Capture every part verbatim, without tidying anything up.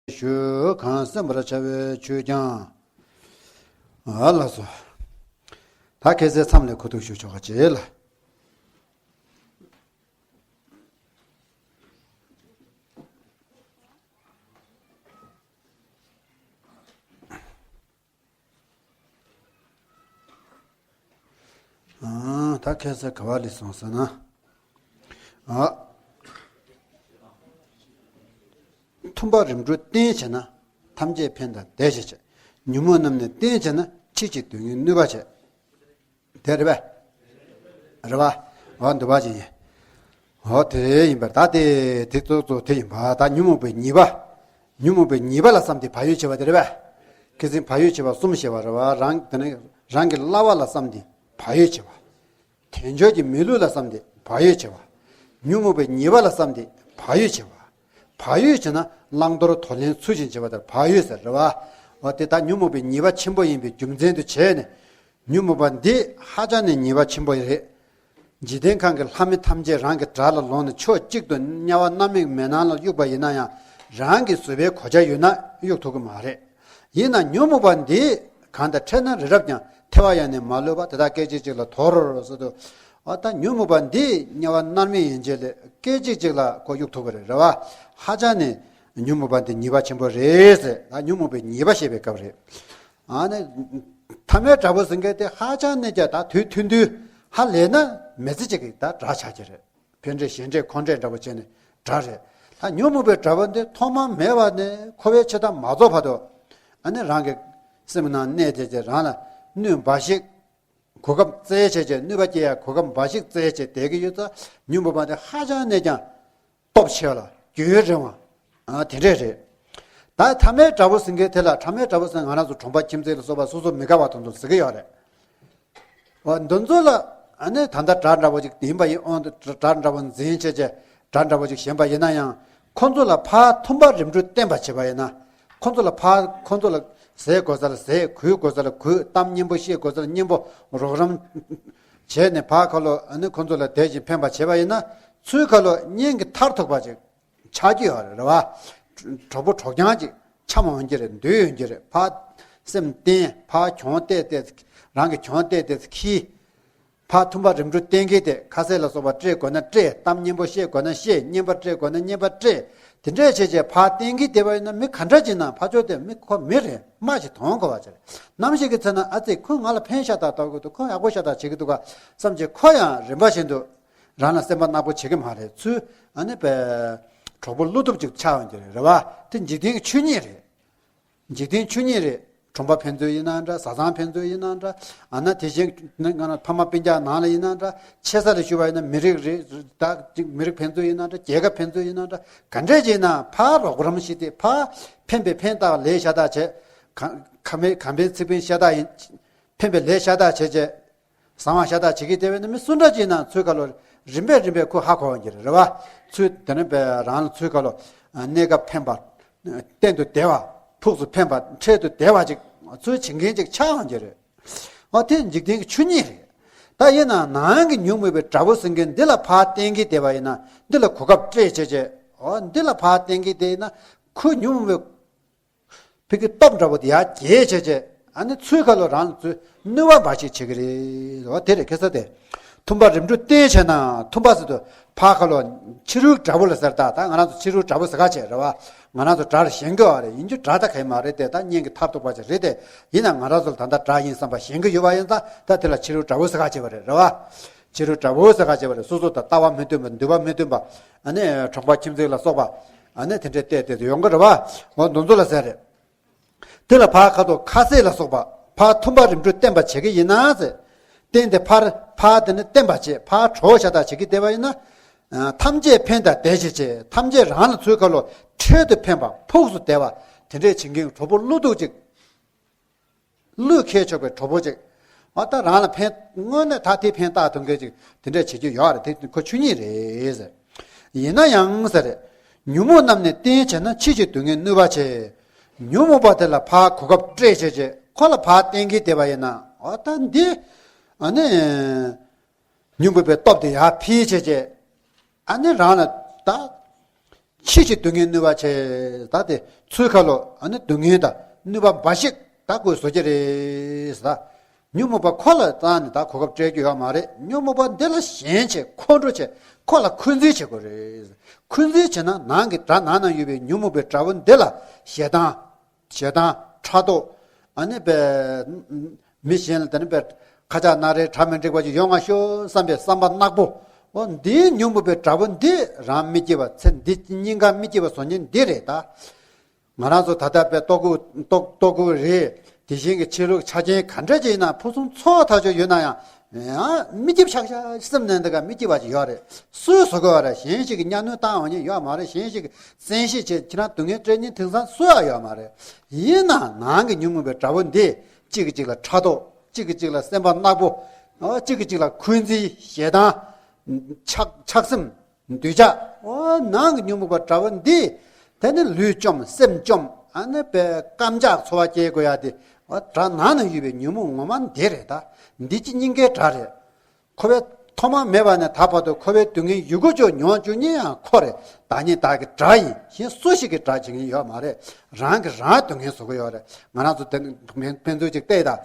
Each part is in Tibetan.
ཞུ། གང་གསན་པར་བྱ་བའི་ཆོས་ཀྱང་། ཨ་ལགས་སོ། ད་ཁ་སང་མཚམས་ལ་ཁུ་ཐུག་ཞུ་ཆོག་ག་བྱེད་ལ། ཨ། ད་ཁ་སང་ག་བ་ལས་སོང་ཟེར་ན། ཨ། མཐུན་པ་རིམ་གྲོ་བསྟེན་བྱས་ན། ཐམས་ཅད་ཕན་དང་བདེ་བྱེད་ཅེས། ཉོན་མོངས་རྣམས་ནི་བསྟེན་བྱས་ན། འཆི་ཕྱིར་སྡུག་བསྔལ་གནོད་པ་བྱེད། དེ་རེད་པས། རེད་པ། འོ་འདུག་པ་ཅིག་ཡིན། འོ་དེ་ཡིན་པར་ད་དེ་དེ་གཙོ་གཙོ་དེ་ཡིན་པ། ད་ཉོན་མོངས་པའི་ཉེས་པ། ཉོན་མོངས་པའི་ཉེས་པ་ལ་བསམ་སྟེ་བག་ཡོད་བྱེད་པ་དེ་རེད་པས། ཁ་སང་བག་ཡོད་བྱེད་པ་གསུམ་བཤད་པ་རེད་པ། རང་དེ་ནས་རང་གི་བསླབ་པ་ལ་བསམ་སྟེ་བག་ཡོད་བྱེད་པ། དལ་འབྱོར་གྱི་མི་ལུས་ལ་བསམ་སྟེ་བག་ཡོད་བྱེད་པ། ཉོན་མོངས་པའི་ཉེས་པ་ལ་བསམ་སྟེ་བག་ཡོད་བྱེད་པ། བག་ཡོད་བྱེད་ན་བླང་དོར་དོར་ལེན་ཚུལ་བཞིན་བྱེད་པ་དེར་བག་ཡོད་ཟེར་རེད་པ། འོ་དེ་ལྟར་ཉོན་མོངས་པའི་ཉེས་པ་ཆེན་པོ་ཡིན་པའི་རྒྱུ་མཚན་དུ་བྱས་ནས། ཉོན་མོངས་པ་འདི་ཧ་ཅང་ནས་ཉེས་པ་ཆེན་པོ་རེད། འཇིག་རྟེན་ཁམས་ཀྱི་ལྷ་མི་ཐམས་ཅད་རང་གི་དགྲ་ལ་ལོངས་ནས་ཕྱོགས་གཅིག་ཏུ་དམྱལ་བ་མནར་མེད་མེ་ནང་ལ་གཡུགས་པ་ཡིན་ན་ཡང་། རང་གི་བཟོད་པའི་གོ་ཆ་ཡོད་ན་གཡུག་ཐུབ་ཀྱི་མ་རེད། ཡིན་ན་ཉོན་མོངས་པ་འདི་གང་དང་འཕྲད་ན་རི་རབ་ཀྱང་ཐལ་བ་ཡང་ནི་མ་ལུས་པ། དེ་དག་སྐད་ཅིག་གཅིག་ལ་དོར་ཟེར་དུས། འོ་ད་ཉོན་མོངས་པ་འདི་དམྱལ་བ་མནར་མེད་ཡན་ཆད་ལས་སྐད་ཅིག་གཅིག་ལ་ཁོ་གཡུག་ཐུབ་པ་རེད། རེད་པ། ཧ་ཅང་ནས་ཉོན་མོངས་པ་འདི་ཉེས་པ་ཆེན་པོ་རེད་ཟེར། ད་ཉོན་མོངས་པའི་ཉེས་པ་བཤད་པའི་སྐབས་རེད། ཨ་ནི། ཐ་མལ་དགྲ་བོ་ཟེར་མཁན་དེ་ཧ་ཅང་ནས་ཀྱང་ད་དུས་ཐུང་དུས་ཧ་ལས་ན་མི་ཚེ་གཅིག་གི་ད་དགྲ་ཆགས་ཀྱི་རེད། ཕན་འབྲས་གཞན་འབྲས་ཁོང་འབྲས་འདྲ་བོ་བྱས་ནས་དགྲ་རེད། ད་ཉོན་མོངས་པའི་དགྲ་བོ་འདི་ཐོག་མ་མེད་པ་ནས་འཁོར་བའི་ཆེ་མཐའ་མ་རྫོགས་བར་དུ། ཨ་ནི་རང་གི་སེམས་ནང་གནས་བསྡད་ཀྱི་རང་ལ་གནོད་འབའ་ཞིག་གོ་སྐབས་བཙལ་བྱས་ཀྱི་གནོད་པ་སྐྱེལ་ཡ་གོ་སྐབས་འབའ་ཞིག་བཙལ་བྱས་བསྡད་ཀྱི་ཡོད་ཙང་། ཉོན་མོངས་པ་འདི་ཧ་ཅང་ནས་ཀྱང་སྟོབས་ཆེ་བ་ལ་རྒྱུན་རིང་བ། ཨ་དེ་འདྲས་རེད། ད་ཐ་མལ་དགྲ་བོ་ཟེར་མཁན་དེ་ལ། ཐ་མལ་དགྲ་བོ་ཟེར་ན་ང་རང་ཚོ་གྲོང་པ་ཁྱིམ་མཚེས་ལ་སོགས་པ་སོ་སོ་མི་དགའ་བ་དེ་ཚོ་ཟེར་གྱི་ཡོད་རེད། འོ་འདི་ཚོ་ལ་ཨ་ནི་ད་ལྟ་དགྲ་འདྲ་བོ་ཅིག་ཡིན་པ་ཡིན། འོ་དགྲ་འདྲ་བོ་འཛིན་བྱས་བྱས་དགྲ་འདྲ་བོ་ཅིག་ཞེན་པ་ཡིན་ན་ཡང་། ཁོ་ཚོ་ལ་ཕར་མཐུན་པ་རིམ་གྲོ་བསྟེན་པ་བྱེད་པ་ཡིན་ན། ཁོ་ཚོ་ལ་ཕར་ཁོ་ཚོ་ལ་ཟས་དགོས་ས་ལ་ཟས། གོས་དགོས་ས་ལ་གོས། གཏམ་སྙན་པོ་བཤད་དགོས་ས་ལ་སྙན་པོ་རོགས་རམ་བྱས་ནས་ཕར་ཁ་ལོ་ཨ་ནི་ཁོ་ཚོ་ལ་དེ་བཞིན་ཕན་པ་བྱེད་པ་ཡིན་ན། ཚུར་ཁ་ལོ་གཉེན་གྱི་མཐར་ཐུག་པ་ཅིག་ཆགས་ཀྱི་ཡོད་རེད། རེད་པ། གྲོགས་པོ་གྲོགས་རྐྱང་ཅིག་འཆམ་ཡོང་གི་རེད། འདུས་ཡོང་གི་རེད། ཕར་སེམས་བརྟན། ཕར་གྱོང་བལྟས་བལྟས། རང་གི་གྱོང་བལྟས་བལྟས་ཁྱི། ཕར་མཐུན་པ་རིམ་གྲོ་བསྟེན་གྱི་དེ། ཁ་ཟས་ལ་སོགས་པ་སྤྲད་དགོས་ན་སྤྲད། གཏམ་སྙན་པོ་བཤད་དགོས་ན་བཤད། རྔན་པ་སྤྲད་དགོས་ན་རྔན་པ་སྤྲད། དེ་འདྲས་བྱས་བྱས་ཕར་བསྟེན་གྱི་བསྡད་པ་ཡིན་ན། མི་ག་འདྲ་ཅིག་ན་ཕར་ཕྱོགས་དེ་མི་ཁོ་མི་རེད། དམག་ཅིག་གཏོང་དགོས་པ་ཅིག་རེད། ནམ་ཞིག་གི་ཚེ་ན་ཨ་ཙི་ཁོས་ང་ལ་ཕན་ཤ་སྟག་བཏགས་ཀྱི་འདུག་ཁོས་ཡག་པོ་ཤ་སྟག་བྱེད་ཀྱི་འདུག་ག་བསམ་བྱས་ཁོ་ཡང་རིམ་པ་བཞིན་དུ་རང་ལ་སེམས་པ་ནག་པོ་བྱེད་ཀྱི་མ་རེད། ཚུར་ཨ་ནི་པའི་གྲོགས་པོ་བློ་སྟོབས་ཅིག་ཆགས་ཡོང་གི་རེད། རེད་པ། དེ་འཇིག་རྟེན་གྱི་ཆོས་ཉིད་རེད། འཇིག་རྟེན་ཆོས་ཉིད་རེད། གྲོང་པ་ཕན་ཚུན་ཡིན་ན་འདྲ། བཟའ་ཚང་ཕན་ཚུན་ཡིན་ན་འདྲ། ཨ་ན་དེ་བཞིན་ང་རང་ཕ་མ་སྤུན་ཀྱག་ནང་ལ་ཡིན་ན་འདྲ། ཆེ་ས་ལ་ཞུ་བ་ཡིན་ན་མི་རིགས་རེད། ད་ཅིག་མི་རིགས་ཕན་ཚུན་ཡིན་ན་འདྲ། རྒྱལ་ཁབ་ཕན་ཚུན་ཡིན་ན་འདྲ། ག་འདྲས་ཅིག་ཡིན་ན་ཕར་རོགས་རམ་བྱེད་དེ། ཕར་ཕན་པའི་ཕན་བཏགས་ལས་ཤ་སྟག་བྱས། ག་ག་མེད་ག་འཕེན་ཚིག་འཕེན་ཤ་སྟག་ཡིན། ཕན་པའི་ལས་ཤ་སྟག་བྱས་བྱས། བཟང་བ་ཤ་སྟག་བྱེད་ཀྱི་བསྡད་པ་ཡིན་ན། མི་སུ་འདྲ་ཅིག་ན་ཚུར་ཁ་ལོ་རིམ་པས་རིམ་པས་ཁོ་ཧ་གོ་ཡོང་གི་རེད། རེད་པ། ཚུར་དེ་ནས་པའི་རང་ལ་ཚུར་ཁ་ལོ་གནས་སྐབས་ཕན་པ། གཏན་དུ་བདེ་བ། ཕུགས་སུ་ཕན་པ། འཕྲལ་དུ་བདེ་བ་ཅིག་ཚུར་བྱེད་མཁན་ཅིག་ཆགས་ཡོང་གི་རེད། འོ་དེ་འཇིག་རྟེན་གྱི་ཆོས་ཉིད་རེད། ད་ཡིན་ན་ནང་གི་ཉོན་མོངས་པའི་དགྲ་བོ་ཟེར་མཁན་འདི་ལ་ཕར་བསྟེན་གྱི་བསྡད་པ་ཡིན་ན། འདི་ལ་གོ་སྐབས་སྤྲད་བྱས་བྱས། འོ་འདི་ལ་ཕར་བསྟེན་གྱི་བསྡད་ཡིན་ན། ཁོ་ཉོན་མོངས་པའི་ཕ་གི་སྟོབས་འདྲ་བོ་དེ་ཡར་རྒྱས་བྱས་བྱས། ཨ་ནི་ཚུར་ཁ་ལོ་རང་ལ་ཚུར་གནོད་པ་འབའ་ཞིག་བྱེད་ཀྱི་རེད། འོ་དེ་རེད། ཁ་སང་དེ་མཐུན་པ་རིམ་གྲོ་བསྟེན་བྱས་ན། མཐུན་པ་ཟེར་དུས་ཕར་ཁ་ལོ་ཕྱི་རོལ་དགྲ་བོ་ལ་ཟེར། ད་ད་ང་རང་ཚོ་ཕྱི་རོལ་དགྲ་བོ་ཟེར་ག་བྱས། རེད་པ། ང་རང་ཚོ་དགྲ་ལ་ཞེན་གྱི་ཡོད་རེད། ཡིན་རྒྱུ་དགྲ་ད་ག་ཡེ་མ་རེད་དེ། ད་གཉེན་གྱི་མཐར་ཐུག་པ་ཅིག་རེད་དེ། ཡིན་ན་ང་རང་ཚོ་ལ་ད་ལྟ་དགྲ་ཡིན་བསམ་པ་ཞེན་གྱི་ཡོད་པ་ཡིན་ཙང་། ད་དེ་ལ་ཕྱི་རོལ་དགྲ་བོ་ཟེར་ག་བྱས་པ་རེད། རེད་པ། ཕྱི་རོལ་དགྲ་བོ་ཟེར་ག་བྱས་པ་རེད། སོ་སོ་དང་ལྟ་བ་མི་མཐུན་པ། འདུན་པ་མི་མཐུན་པ། ཨ་ནི་གྲོང་པ་ཁྱིམ་མཚེས་ལ་སོགས་པ། ཨ་ནི་དེ་འདྲས་བལྟས་བལྟས་ཡོང་གི་རེད་པ། འོ་འདི་ཚོ་ལ་ཟེར་རེད། དེ་ལ་ཕར་ཁ་ཐོག་ཁ་ཟས་ལ་སོགས་པ་ཕར་མཐུན་པ་རིམ་གྲོ་བསྟེན་པ་བྱེད་ཀྱི་ཡིན་ན་ཟེར། བསྟེན་ཏེ་ཕར་ཕར་དེ་ནི་བསྟེན་པ་བྱེད། ཕར་གྲོགས་ཤ་སྟག་བྱེད་ཀྱི་བསྡད་པ་ཡིན་ན། ཨ་ཐམས་ཅད་ཕན་དང་བདེ་བྱེད་ཅེས། ཐམས་ཅད་རང་ལ་ཚུར་ཁ་ལོ་འཕྲལ་དུ་ཕན་པ། ཕུགས་སུ་བདེ་བ། དེ་འདྲས་བྱེད་མཁན་གྱི་གྲོགས་པོ་བློ་སྡུག་ཅིག་བློས་འཁེལ་ཆོག་པའི་གྲོགས་པོ་ཅིག་འོ་ད་རང་ལ་ཕན། དངོས་གནས་ད་དེ་ཕན་བཏགས་ཐུབ་མཁན་ཅིག་དེ་འདྲས་བྱེད་རྒྱུ་ཡོད་རེད། དེ་ཁོ་ཆོས་ཉིད་རེད་ཟེར། ཡིན་ན་ཡང་ཟེར། ཉོན་མོངས་རྣམས་ནི་བསྟེན་བྱས་ན། འཆི་ཕྱིར་སྡུག་བསྔལ་གནོད་པ་བྱེད། ཉོན་མོངས་པ་དེ་ལ་ཕར་གོ་སྐབས་སྤྲད་བྱས་བྱས། ཁོ་ལ་ཕར་བསྟེན་གྱི་བསྡད་པ་ཡིན་ན། འོ་ད་འདི་ཨ་ནི་ཉོན་མོངས་པའི་སྟོབས་དེ་ཡར་འཕེལ་བྱས་བྱས། ཨ་ནི་རང་ལ་ད་ ཕྱི་ཞིག་སྡུག་བསྔལ་ནུས་པ་ཆེ། ད་དེ་ཚུལ་ཁ་ལོ་ཨ་ནི་སྡུག་བསྔལ་དང་ནུས་པ་འབའ་ཞིག་ད་དགོས་བཟོ་གི་རེད་ད། ཉོན་མོངས་པ་ཁོ་ལ་རྩ་ནས་ད་གོ་སྐབས་སྤྲད་རྒྱུ་ཡོད་མ་རེད། ཉོན་མོངས་པ་འདི་ལ་ཞེན་བྱེད་ཁོང་ཁྲོ་བྱེད་ཁོ་ལ་འཁོན་འཛིན་བྱེད་དགོས་རེད། འཁོན་འཛིན་བྱེད་ན་ནང་གི་དགྲ་ནང་ན་ཡོད་པའི་ཉོན་མོངས་པའི་དགྲ་བོ་འདི་ལ་ཞེ་སྡང་། ཞེ་སྡང་། ཕྲག་དོག་ཨ་ནི་པའི་མི་གཞན་ལ་དེ་ནི་པའི་ཁ་ཆག་སྣང་རལ་གྲ་མི་འགྲིག་པ་ཞིག་ཡོང་ང་ཤོག་བསམ་པའི་བསམ་པ་ནག་པོ། འོ་འདིའི་ཉོན་མོངས་པའི་དགྲ་བོ་འདི་རང་མི་སྐྱིད་པ་ཚེ་འདི་སྙིང་ག་མི་སྐྱིད་པ་བཟོ་ཉེན་འདི་རེད་ད། ང་རང་ཚོ་ད་ལྟ་པའི་ལྟོ་གོས་ལྟོ་ལྟོ་གོས་རེད། དེ་བཞིན་གྱི་ཕྱི་ལུགས་ཆ་རྐྱེན་ག་འདྲ་ཅིག་ཡིན་ན་ཕུན་སུམ་ཚོགས་ཐག་ཆོད་ཡོད་ན་ཡང་། ཡང་མི་སྐྱིད་ཤག་ཤག་སེམས་ནང་དེ་ག་མི་སྐྱིད་པ་ཅིག་ཡོད་རེད། སུས་བཟོ་དགོས་པ་རེད། གཞན་ཞིག་གིས་གཉའ་གནོན་བཏང་འོང་ཉེན་ཡོད་མ་རེད། གཞན་ཞིག་གིས་བཙན་ཤེད་བྱས་ཁྱེད་རང་སྡུག་བསྔལ་སྤྲད་ཉེན་དེང་སང་སུ་ཡང་ཡོད་མ་རེད། ཡིན་ན་ནང་གི་ཉོན་མོངས་པའི་དགྲ་བོ་འདི་གཅིག་གིས་གཅིག་ལ་ཕྲག་དོག་གཅིག་གིས་གཅིག་ལ་སེམས་པ་ནག་པོ། ཨོ་གཅིག་གིས་གཅིག་ལ་འཁོན་འཛིན་ཞེ་སྡང་། ཆགས་ཆགས་སེམས། འདོད་ཆགས། ཨོ་ནང་གི་ཉོན་མོངས་པ་དགྲ་བོ་འདི། དེ་ནི་ལུས་བཅོམ་སེམས་བཅོམ་ཨ་ནི་པའི་རྐང་ལྕགས་འཚོ་བ་སྐྱེལ་དགོས་ཡ་དེ། ཨོ་དགྲ་ནང་ན་ཡོད་པའི་ཉོན་མོངས་ངོ་མ་འདི་རེད་ད། འདི་ཅི་སྙིང་གའི་དགྲ་རེད། ཁོ་པའི་ཐོག་མ་མེད་པ་ནས་ད་བར་དུ་ཁོ་པའི་སྡུག་བསྔལ་ཡོད་དགུ་ཅོག་མྱོང་བཅུག་མཁན་ཡང་ཁོ་རེད། བདག་ཉིད་བདག་གི་དགྲ་ཡིན། གཞན་སུ་ཞིག་གི་དགྲ་བྱེད་མཁན་ཡོད་མ་རེད། རང་གིས་རང་སྡུག་བསྔལ་བཟོ་གི་ཡོད་རེད། ང་རང་ཚོ་དེ་ཕན་ཕན་ཚུན་ཅིག་བལྟས་དང་།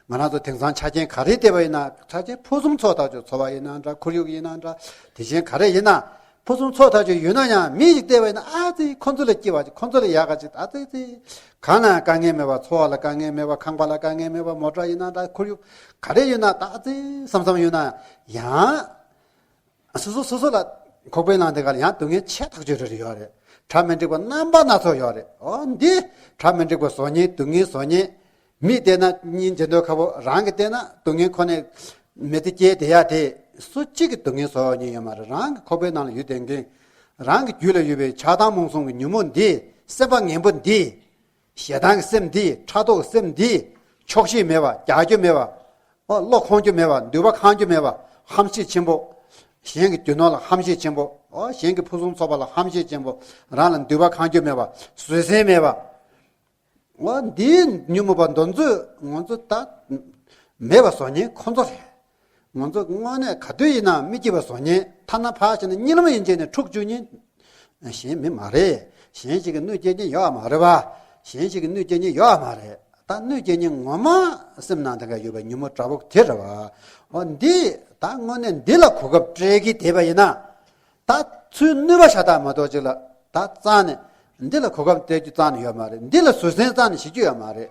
ང་རང་ཚོ་དེང་སང་ཆ་རྐྱེན་ག་རེ་བལྟས་པ་ཡིན་ན། ཆ་རྐྱེན་ཕུན་སུམ་ཚོགས་ཐག་ཆོད། འཚོ་བ་ཡིན་ན་འདྲ། ཁོར་ཡུག་ཡིན་ན་འདྲ། དེ་བཞིན་ག་རེ་ཡིན་ན། ཕུན་སུམ་ཚོགས་ཐག་ཆོད་ཡོད་ན་ཡང་མི་ཞིག་བལྟས་པ་ཡིན་ན་ཨ་ཙི་ཁོ་ཚོ་ལ་སྐྱིད་པ་ཅིག་ཁོ་ཚོ་ལ་ཡག་ག་ཅིག་ཨ་ཙི་ཙི། གང་ལ་ཡང་དཀའ་ངལ་མེད་པ། འཚོ་བ་ལ་དཀའ་ངལ་མེད་པ། ཁང་པ་ལ་དཀའ་ངལ་མེད་པ། མོ་ཊ་ཡིན་ན་འདྲ། ཁོར་ཡུག་ག་རེ་ཡོད་ན་ད་ཨ་ཙི་བསམ་བསམ་ཡོད་ན་ཡང་། སོ་སོ་སོ་སོ་ལ་ཁོག་པའི་ནང་དེ་ག་ལ་ཡང་སྡུག་བསྔལ་ཆེ་ཐག་ཆོད་རེ་རེ་ཡོད་རེད། གྲ་མི་འགྲིག་པ་རྣམ་པ་སྣ་ཚོགས་ཡོད་རེད། འོ་འདི་གྲ་མི་འགྲིག་པ་བཟོ་མཁན་སྡུག་བསྔལ་བཟོ་མཁན། མིས་བལྟས་ན་སྙིང་རྗེ་འདོད་ཁ་པོ། རང་གིས་བལྟས་ན་སྡུག་བསྔལ་ཁོ་ནས་མི་ཚེ་སྐྱེལ་བསྡད་ཡ་དེ། སུ་གཅིག་གིས་སྡུག་བསྔལ་བཟོ་མཁན་ཡོད་མ་རེད། རང་གི་ཁོག་པའི་ནང་ལ་ཡོད་བསྡད་མཁན། རང་གི་རྒྱུད་ལ་ཡོད་པའི་ཆགས་སྡང་རྨོངས་གསུམ་གྱི་ཉོན་མོངས་འདི། སེམས་པ་ངན་པོ་འདི། ཞེ་སྡང་གི་སེམས་འདི། ཕྲག་དོག་གི་སེམས་འདི། ཆོག་ཤེས་མེད་པ། རྒྱག་རྒྱུ་མེད་པ། ཨོ་བློ་ཁོང་རྒྱུ་མེད་པ། འདུན་པ་ཁེངས་རྒྱུ་མེད་པ། ཧམ་ཤེད་ཆེན་པོ། གཞན་གྱི་རྒྱུ་ནོར་ལ་ཧམ་ཤེད་ཆེན་པོ། ཨོ་གཞན་གྱི་ཕུན་སུམ་ཚོགས་པ་ལ་ཧམ་ཤེད་ཆེན་པོ། རང་ལ་འདུན་པ་ཁེངས་རྒྱུ་མེད་པ། བཟོད་བསྲན་མེད་པ། ཨོ་འདིའི་ཉོན་མོངས་པ་འདི་ཚོས་ང་ཚོ་ད་མེད་པ་བཟོ་མཁན་ཁོ་ཚོ་རེད། ང་ཚོ་དངོས་གནས་ག་དུས་ཡིན་ན་མི་སྐྱིད་པ་བཟོ་མཁན། ཐ་ན་ཕར་བྱས་ན་གཉིད་ལམ་ཡིན་བྱས་ནས་འཁྲུག་བཅུག་མཁན། གཞན་མི་མ་རེད། གཞན་ཞིག་གིས་གནོད་སྐྱེལ་མཁན་ཡོད་མ་རེད་པ། གཞན་ཞིག་གིས་གནོད་སྐྱེལ་མཁན་ཡོད་མ་རེད། ད་གནོད་སྐྱེལ་མཁན་ངོ་མ་སེམས་ནང་དེ་ག་ཡོད་པའི་ཉོན་མོངས་དགྲ་བོ་དེ་རེད་པ། འོ་འདི་ད་དངོས་གནས་འདི་ལ་གོ་སྐབས་སྤྲད་ཀྱི་བསྡད་པ་ཡིན་ན། ད་ཚུར་གནོད་པ་ཤ་སྟག་མ་གཏོགས་ཅིག་ལ་ད་རྩ་ནས་འདི་ལ་གོ་སྐབས་སྤྲད་རྒྱུ་རྩ་ནས་ཡོད་མ་རེད། འདི་ལ་བཟོད་བསྲན་རྩ་ནས་བྱེད་རྒྱུ་ཡོད་མ་རེད།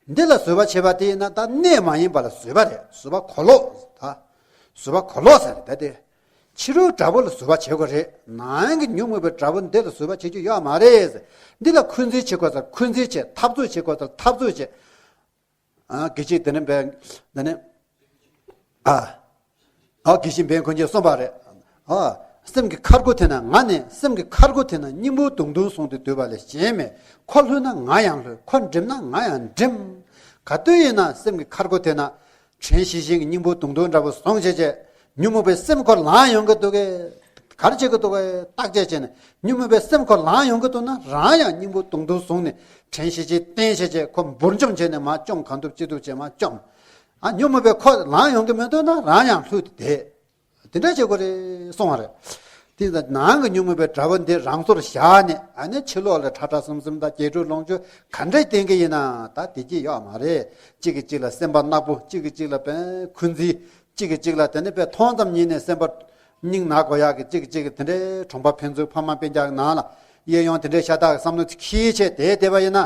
འདི་ལ་བཟོད་པ་བྱེད་པ་དེ་ཡིན་ན་ད་གནས་མ་ཡིན་པ་ལ་བཟོད་པ་རེད། བཟོད་པ་གོ་ལོག་ད། བཟོད་པ་གོ་ལོག་ཟེར་རེད་ད་དེ། ཕྱི་རོལ་དགྲ་བོ་ལ་བཟོད་པ་བྱེད་དགོས་རེད། ནང་གི་ཉོན་མོངས་པའི་དགྲ་བོ་འདི་ལ་བཟོད་པ་བྱེད་རྒྱུ་ཡོད་མ་རེད། འདི་ལ་འཁོན་འཛིན་བྱེད་དགོས་ཚར་འཁོན་འཛིན་བྱེད། འཐབ་རྩོད་བྱེད་དགོས་ཚར་འཐབ་རྩོད་བྱེད། ཨ་དགེ་བཤེས་དེ་ནས་བས་དེ་ནས་ཨ་ཨ་དགེ་བཤེས་འབན་ཁོང་གིས་གསུངས་པ་རེད། ཨ་སེམས་ཀྱི་མཁར་སྒོ་དེ་ན་ང་ནི། སེམས་ཀྱི་མཁར་སྒོ་དེ་ན་སྙིང་པོ་དུང་དུང་བཟུང་སྟེ་སྡོད་པ་ལས་གཞན་མེད། ཁོ་ལྷུང་ན་ང་ཡང་ལྷུང་། ཁོ་འགྲིམ་ན་ང་ཡང་འགྲིམ། ག་དུས་ཡིན་ན་སེམས་ཀྱི་མཁར་སྒོ་དེ་ན། དྲན་ཤེས་བཞིན་གྱི་སྙིང་པོ་དུང་དུང་འདྲ་པོ་བཟུང་བྱས་བྱས། ཉོན་མོངས་པའི་སེམས་ཁོ་ལངས་ཡོང་གི་འདུག་གས། ག་རེ་བྱེད་ཀྱི་འདུག་གས་བརྟག་དཔྱད་བྱས་ནས། ཉོན་མོངས་པའི་སེམས་ཁོ་ལངས་ཡོང་གི་འདུག་ན་རང་ཡང་སྙིང་པོ་དུང་དུང་བཟུང་ནས་དྲན་ཤེས་བྱས་བསྟེན་བྱས་བྱས་ཁོ་འབུར་འཇོམས་བྱས་ནས་མར་བཅོམ། གང་ཐུབ་ཅི་ཐུབ་བྱས་མར་བཅོམ། ཨ་ཉོན་མོངས་པའི་ཁོ་ལངས་ཡོང་གི་མི་འདུག་ན་རང་ཡང་ལྷུང་སྟེ་བསྡད། དེ་འདྲ་བྱེད་དགོས་རེད་གསུངས་པ་རེད། དེ་ཡིན་ཙང་ནང་གི་ཉོན་མོངས་པའི་དགྲ་བོ་འདི་རང་སོར་བཞག་ནས། ཨ་ནི་ཕྱི་ལོགས་ལ་ཁྲ་ཁྲ་གསུམ་གསུམ་དང་རྒྱས་སྤྲོས་ལོངས་སྤྱོད་ག་འདྲས་བསྟེན་གྱི་ཡིན་ན་ད་བདེ་སྐྱིད་ཡོད་མ་རེད། གཅིག་གིས་གཅིག་ལ་སེམས་པ་ནག་པོ། གཅིག་གིས་གཅིག་ལ་བས་འཁོན་འཛིན། གཅིག་གིས་གཅིག་ལ་དེ་ནས་བས་མཐོང་ཙམ་ཉིད་ནས་སེམས་པ་སྙིང་ན་གོ་ཡག་གི། གཅིག་གིས་གཅིག་དེ་འདྲའི་གྲོང་པ་ཕན་ཚུན་ཕ་མ་སྤུན་ཀྱག་ནང་ལ་གཡས་གཡོན་དེ་འདྲའི་ཤ་སྟག་བསམ་བློ་འཁྱེར་བྱས་བསྡད་བསྡད་པ་ཡིན་ན།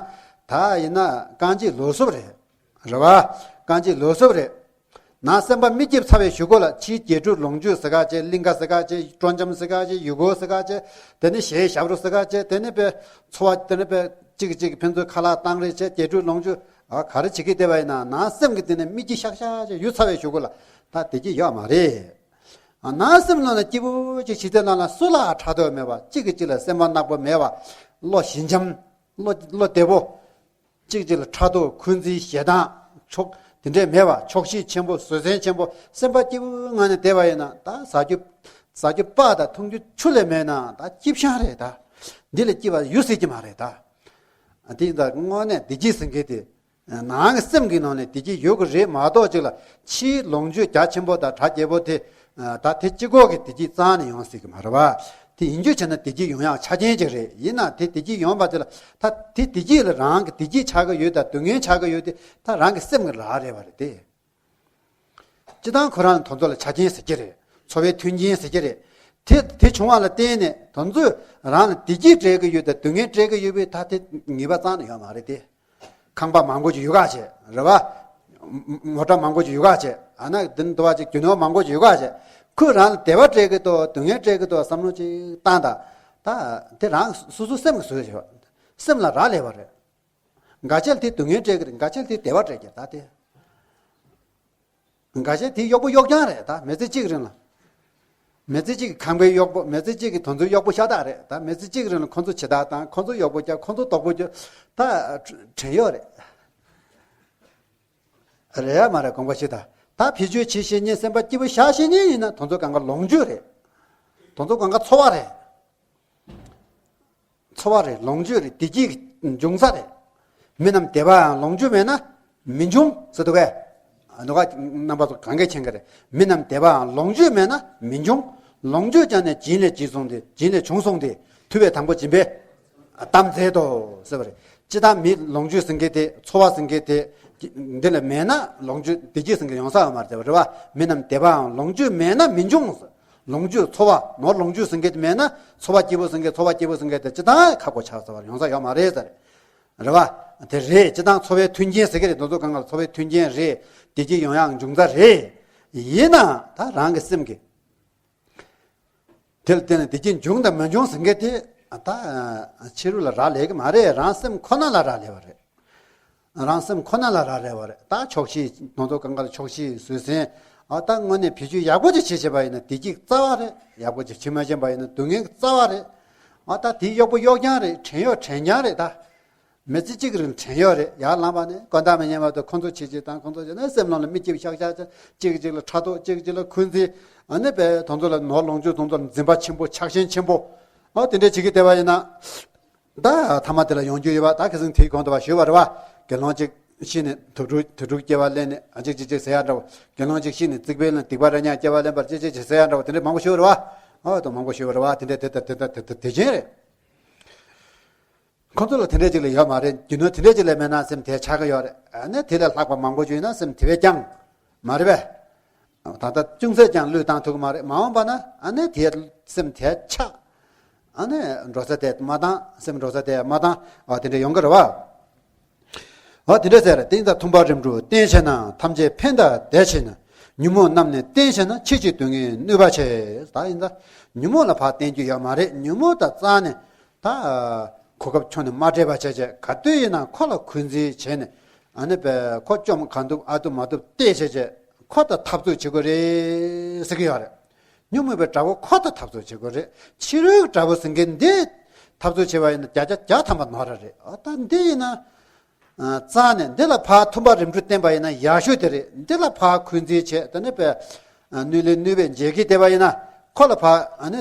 ད་ཡིན་ན་རྐང་རྗེས་ལོག་སོབ་རེད། རེད་བ། རྐང་རྗེས་ལོག་སོབ་རེད། ནང་སེམས་པ་མི་སྐྱིད་ཚ་བའི་གཞུག་གུ་ལ་ཕྱིའི་རྒྱས་སྤྲོས་ལོངས་སྤྱོད་ཟེར་ག་བྱས། གླིང་ག་ཟེར་ག་བྱས། སྤྲོ་འཆམ་ཟེར་ག་བྱས། ཡུལ་སྐོར་ཟེར་ག་བྱས། དེ་ནས་གཞས་ཞབས་བྲོ་ཟེར་ག་བྱས། དེ་ནས་པའི་འཚོ་བ་དེ་ནས་པའི་གཅིག་གིས་གཅིག་ཕན་ཚུན་ཁ་ལག་བཏང་རེས་བྱས། རྒྱས་སྤྲོས་ལོངས་སྤྱོད་ཨ་ག་རེ་བྱེད་ཀྱི་བསྡད་པ་ཡིན་ན། ནང་སེམས་ཀྱི་དེ་ནས་མི་སྐྱིད་ཤག་ཤག་བྱས་ཡུད་ཚ་བའི་གཞུག་གུ་ལ་ད་བདེ་སྐྱིད་ཡོད་མ་རེད། ཨ་ནང་སེམས་ནང་ལ་སྐྱིད་པོ་ཅིག་བྱེད་དེ་ནང་ལ་སུ་ལ་ཕྲག་དོག་མེད་པ། གཅིག་གིས་གཅིག་ལ་སེམས་པ་ནག་པོ་མེད་པ། བློ་ཞི་འཇམ། བློ་བློ་བདེ་པོ། གཅིག་གཅིག་ལ་ཕྲག་དོག་འཁོན་འཛིན་ཞེ་སྡང་ཕྱོགས་དེ་འདྲས་མེད་པ། ཆོག་ཤེས་ཆེན་པོ། བཟོད་བསྲན་ཆེན་པོ། སེམས་པ་སྐྱིད་པོའི་ངང་ནས་བསྡད་པ་ཡིན་ན། ད་ཟ་རྒྱུ་ཟ་རྒྱུ་སྤགས་དང་འཐུང་རྒྱུ་ཆུ་ལས་མེད་ན་ད་སྐྱིད་ཤང་རེད་ད། འདི་ལས་སྐྱིད་པ་ཡོད་སྲིད་ཀྱི་མ་རེད་ད། དེ་ཡིན་ཙང་དངོས་གནས་བདེ་སྐྱིད་ཟེར་མཁན་དེ། ནང་གི་སེམས་ཀྱི་ནང་ནས་བདེ་སྐྱིད་ཡོད་ཀྱི་རེད་མ་གཏོགས། ཅིག་ལ་ཕྱིའི་ལོངས་སྤྱོད་རྒྱ་ཆེན་པོ་དང་གྲ་རྒྱས་པོ་དེ། ད་དེ་གཅིག་པོ་གིས་བདེ་སྐྱིད་རྩ་ནས་ཡོང་སྲིད་ཀྱི་མ་རེད་པ། དེ་ཡིན་རྒྱུ་བྱས་ན་བདེ་སྐྱིད་ཡོང་ཡག་ཆ་རྐྱེན་ཅིག་རེད། ཡིན་ན་དེ་བདེ་སྐྱིད་ཡོང་བ་དེ་ལ་ད་དེ་བདེ་སྐྱིད་ལ་རང་གི་བདེ་སྐྱིད་ཆགས་ཀྱི་ཡོད་དང་སྡུག་བསྔལ་ཆགས་ཀྱི་ཡོད་དེ་ད་རང་གི་སེམས་ཀྱི་རག་ལས་པ་རེད་དེ། སྤྱི་བཏང་ཁོ་རང་དེ་ཚོ་ལ་ཆ་རྐྱེན་ཟེར་གྱི་རེད། འཚོ་བའི་མཐུན་རྐྱེན་ཟེར་གྱི་རེད། དེ་དེ་བྱུང་བ་ལ་བརྟེན་ནས་དེ་ཚོས་རང་ལ་བདེ་སྐྱིད་སྤྲད་ཀྱི་ཡོད་དང་སྡུག་བསྔལ་སྤྲད་ཀྱི་ཡོད་པས་ད་དེ་ངེས་པ་རྩ་ནས་ཡོད་མ་རེད་དེ། ཁང་པ་མང་པོ་ཅིག་ཡོད་ག་བྱས་རེད་བ། མོ་ཊ་མང་པོ་ཅིག་ཡོད་ག་བྱས། ཨ་ན་དེ་འདྲ་བ་ཅིག་རྒྱུ་ནོར་མང་པོ་ཅིག་ཡོད་ག་བྱས། ཁོས་རང་ལ་བདེ་བ་སྤྲད་ཀྱི་འདུག་སྡུག་བསྔལ་སྤྲད་ཀྱི་འདུག་བསམ་བློ་ཅིག་བཏང་ད། ད་དེ་རང་སོ་སོ་སེམས་ཀྱིས་བཟོས་བྱས་པ། སེམས་ལ་རག་ལས་པ་རེད། འགའ་ཤས་དེ་སྡུག་བསྔལ་སྤྲད་ཀྱི་རེད། འགའ་ཤས་དེ་བདེ་བ་སྤྲད་ཀྱི་རེད་ད་དེ། འགའ་ཤས་དེ་གཡོག་པོ་གཡོག་རྐྱང་རེད་ད། མི་ཚེ་གཅིག་རིང་ལ། མི་ཚེ་གཅིག་གི་ཁང་པའི་གཡོག་པོ། མི་ཚེ་གཅིག་གི་དེ་ཚོའི་གཡོག་པོ་ཤ་སྟག་རེད་ད། མི་ཚེ་གཅིག་རིང་ལ་ཁོ་ཚོ་བྱེ་བྲག་དང་ཁོ་ཚོ་གཡོག་པོ་རྒྱག་ཁོ་ཚོ་སྡོག་པོ་རྒྱག་ད་བྲན་གཡོག་རེད། རེད་ཡ་མ་རེད་དགོངས་པ་ཞུ་ད། ད་བེད་སྤྱོད་བྱེད་ཤེས་མཁན་སེམས་པ་སྐྱིད་པོ་བཞག་ཤེས་མཁན་ཡིན་ན་དེ་ཚོ་གང་ག་ལོངས་སྤྱོད་རེད། དེ་ཚོ་གང་ག་འཚོ་བ་རེད། འཚོ་བ་རེད། ལོངས་སྤྱོད་རེད། བདེ་སྐྱིད་ཀྱི་འབྱུང་ས་རེད། མི་རྣམས་བདེ་བའང་ལོངས་སྤྱོད་མེད་ན་མི་འབྱུང་ཟེར་འདུག་གས། འདུག་ག་རྣམ་པ་ཚོ་གང་གས་མཁྱེན་གྱི་རེད། མི་རྣམས་བདེ་བའང་ལོངས་སྤྱོད་མེད་ན་མི་འབྱུང་། ལོངས་སྤྱོད་ཀྱང་ནི་བྱིན་ལས་བྱིན་གསུངས་ཏེ། བྱིན་ལས་བྱུང་གསུངས་ཏེ། ཐུབ་པས་དང་པོ་སྦྱིན་པས་གཏམས་མཛད་དོ་ཟེར་བ་རེད། སྤྱིར་བཏང་མི་ལོངས་སྤྱོད་ཟེར་མཁན་དེ་འཚོ་བ་ཟེར་མཁན་དེ་འདི་ལ་མེད་ན་ལོངས་སྤྱོད་བདེ་སྐྱིད་ཟེར་མཁན་ཡོང་ས་ཡོད་མ་རེད་ཟེར་བ་རེད་བ། མི་རྣམས་བདེ་བའང་ལོངས་སྤྱོད་མེད་ན་མི་འབྱུང་ཟེར། ལོངས་སྤྱོད་འཚོ་བ་ནོར་ལོངས་སྤྱོད་ཟེར་མཁན་དེ་མེད་ན་འཚོ་བ་སྐྱིད་པོ་ཟེར་མཁན་འཚོ་བ་སྐྱིད་པོ་ཟེར་མཁན་དེ་སྤྱིར་བཏང་ཁག་པོ་ཆགས་ཟེར་བ་ཡོང་ས་ཡོད་མ་རེད་ཟེར། རེད་བ། དེ་རེད། སྤྱིར་བཏང་འཚོ་བའི་མཐུན་རྐྱེན་ཟེར་གྱི་རེད། དེ་ཚོ་གང་ག་ལ་འཚོ་བའི་མཐུན་རྐྱེན་རེད། བདེ་སྐྱིད་ཡོང་ཡག་འབྱུང་རྩ་རེད། ཡིན་ནའང་ད་རང་གི་སེམས་ཀྱི་དེ་ལ་བརྟེན་ནས་བདེ་སྐྱིད་འབྱུང་དང་མ་འབྱུང་ཟེར་མཁན་དེ་ད་ཕྱི་རོལ་ལ་རག་ལས་ཀྱི་མ་རེད། རང་སེམས་ཁོ་ན་ལ་རག་ལས་པ་རེད། རང་སེམས་ཁོ་ན་ལ་རག་ལས་པ་རེད། ད་ཆོག་ཤེས་དེ་ཚོ་གང་ག་ལ་ཆོག་ཤེས་བཟོད་བསྲན། ཨ་ད་དངོས་གནས་བེད་སྤྱོད་ཡག་པོ་ཅིག་བྱེད་བྱེད་པ་ཡིན་ན་བདེ་སྐྱིད་རྩ་བ་རེད། ཡག་པོ་ཅིག་བྱེད་མ་བྱེད་པ་ཡིན་ན་སྡུག་བསྔལ་རྩ་བ་རེད། ཨ་ད་དེ་གཡོག་པོ་གཡོག་རྐྱང་རེད། བྲན་གཡོག་བྲན་རྐྱང་རེད་ད། མི་ཚེ་གཅིག་རིང་བྲན་གཡོག་རེད། ཡར་ལངས་པ་ནས་དགོང་དག་མི་ཉལ་བར་དུ་ཁོ་ཚོ་བྱེད་བྱེད་དང་ཁོ་ཚོ་བྱེད་ན་སེམས་ནང་ལ་མི་སྐྱིད་པོ་ཤག་ཤག་ཅིག་གཅིག་ལ་ཕྲག་དོག་ཅིག་གཅིག་ལ་འཁོན་འཛིན། ཨ་ནི་པས་དེ་ཚོ་ལ་ནོར་ལོངས་སྤྱོད་དེ་ཚོ་ལ་འཛིན་པ་ཆེན་པོ་ཆགས་ཞེན་ཆེན་པོ། ཨོ་དེ་འདྲས་བྱེད་ཀྱི་བསྡད་པ་ཡིན་ན། ད་ཐ་མ་དེ་ལ་ཡོང་རྒྱུ་ཡོད་པ། ད་ཁ་སང་དེའི་གོང་དུ་བ་ཞུས་པ་རེད་བ། དགེ་སློང་གཅིག་ཤི་ནས་དུག་སྦྲུལ་དུག་སྦྲུལ་སྐྱེ་བ་ལེན་ནས་ཨ་ཅིག་ཅིག་ཅིག་ཟེར་ཡ་འདྲ་བོ། དགེ་སློང་གཅིག་ཤི་ནས་རྩིག་པའི་ནང་སྡིག་པ་རེ་ཉག་སྐྱེ་བ་ལེན་པར་ཅིག་ཅིག་ཅིག་ཟེར་ཡ་འདྲ་བོ་དེ་འདྲས་མང་པོ་ཞུས་པ་རེད་བ། ཨོ་ད་མང་པོ་ཞུས་པ་རེད་བ། དེ་འདྲས་དེ་དེ་དེ་དེ་དེ་བྱེད་རེད། ཁོ་ཚོ་ལ་དེ་འདྲས་ཅིག་ལས་ཡོད་མ་རེད། རྒྱུ་ནོར་དེ་འདྲས་ཅིག་ལས་མེད་ན་སེམས་དེ་ཆགས་ཀྱི་ཡོད་རེད། ཨ་ནི་དེ་ལས་ལྷག་པ་མང་པོ་ཅིག་ཡོད་ན་སེམས་དེ་བས་ཀྱང་མ་རེད་པས། ད་ལྟ་ཅུང་ཟད་ཀྱང་བློས་བཏང་ཐུབ་ཀྱི་མ་རེད། མ་འོངས་པ་ན་ཨ་ནི་དེ་སེམས་དེ་ཆགས། ཨ་ནི་འགྲོ་ས་དེ་མ་བཏང་། སེམས་འགྲོ་ས་དེ་མ་བཏང་། ཨ་དེ་འདྲ་ཡོང་གི་རེད་བ། ཨ་དེ་འདྲ་ཟེར། དེ་ཡིན་ཙང་མཐུན་པ་རིམ་གྲོ་བསྟེན་ཤེས་ན། ཐམས་ཅད་ཕན་དང་བདེ་ཆེ་ན། ཉོན་མོངས་རྣམས་ནི་བསྟེན་ཤེས་ན། ཕྱིས་ཀྱི་སྡུག་བསྔལ་ནུས་པ་ཆེ། ད་ཡིན་ཙང་ཉོན་མོངས་ལ་ཕར་བསྟེན་རྒྱུ་ཡོད་མ་རེད། ཉོན་མོངས་དང་རྩ་ནས་ད་གོ་སྐབས་ཁྱོན་ནས་མ་སྤྲད་པ་བྱས་བྱས། ག་དུས་ཡིན་ན་ཁོ་ལ་འཁོན་འཛིན་བྱས་ནས་ཨ་ནི་པས་ཁོ་བཅོམ་གང་ཐུབ་ཨ་ཐུབ་མ་ཐུབ་བལྟས་བྱས་བྱས་ཁོ་དང་འཐབ་རྩོད་བྱེད་དགོས་རེད་ཟེར་གྱི་ཡོད་རེད། ཉོན་མོངས་པའི་དགྲ་བོ་ཁོ་དང་འཐབ་རྩོད་བྱེད་དགོས་རེད། ཕྱི་རོལ་གྱི་དགྲ་བོ་ཟེར་མཁན་འདི་འཐབ་རྩོད་བྱེད་པ་ཡིན་ན་བརྒྱ་ཆ་བརྒྱ་ཐམ་པ་ནོར་ར་རེད། ཨ་ད་འདི་ཡིན་ན་རྩ་ནས་འདི་ལ་ཕར་མཐུན་པ་རིམ་གྲོ་བསྟེན་པ་ཡིན་ན་ཡག་ཤོས་དེ་རེད། འདི་ལ་ཕར་འཁོན་འཛིན་བྱས་དེ་ནས་པས་ནུས་ལས་ནུས་པས་འཇལ་གྱི་བསྡད་པ་ཡིན་ན་ཁོ་ལ་ཕར་ཨ་ནི་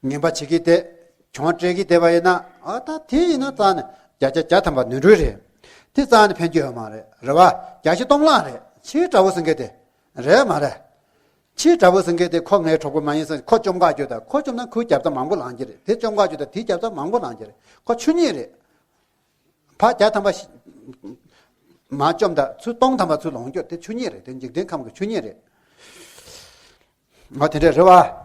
ངན་པ་བྱེད་ཀྱི་བསྡད། གྱོང་སྤྲད་ཀྱི་བསྡད་པ་ཡིན་ན་ཨ་ད་དེ་ཡིན་ན་རྩ་ནས་བརྒྱ་ཆ་བརྒྱ་ཐམ་པ་ནོར་འཁྲུལ་རེད། དེ་རྩ་ནས་ཕན་གྱི་ཡོད་མ་རེད། རེད་བ། བརྒྱ་ཆ་སྟོང་ལྷག་རེད། ཕྱིའི་དགྲ་བོ་ཟེར་མཁན་དེ་རེད་མ་རེད། ཕྱིའི་དགྲ་བོ་ཟེར་མཁན་དེ་ཁོ་ངའི་གྲོགས་པོ་མ་ཡིན་ཟེར་ཁོ་བཅོམ་ག་རྒྱུ་དང་། ཁོ་བཅོམ་ན་ཁོའི་རྒྱབ་རྩ་མང་པོ་ལངས་ཀྱི་རེད། དེ་བཅོམ་ག་རྒྱུ་དང་། དེའི་རྒྱབ་རྩ་མང་པོ་ལངས་ཀྱི་རེད། ཁོ་ཆོས་ཉིད་རེད། ཕར་བརྒྱ་ཐམ་པ་ཞིག་མར་བཅོམ་དང་ཚུར་སྟོང་ཐམ་པ་ཚུར་ལོངས་རྒྱུ་དེ་ཆོས་ཉིད་རེད། དེ་འཇིག་རྟེན་ཁམས་ཀྱི་ཆོས་ཉིད་རེད། ང་དེ་འདྲས་རེད་བ།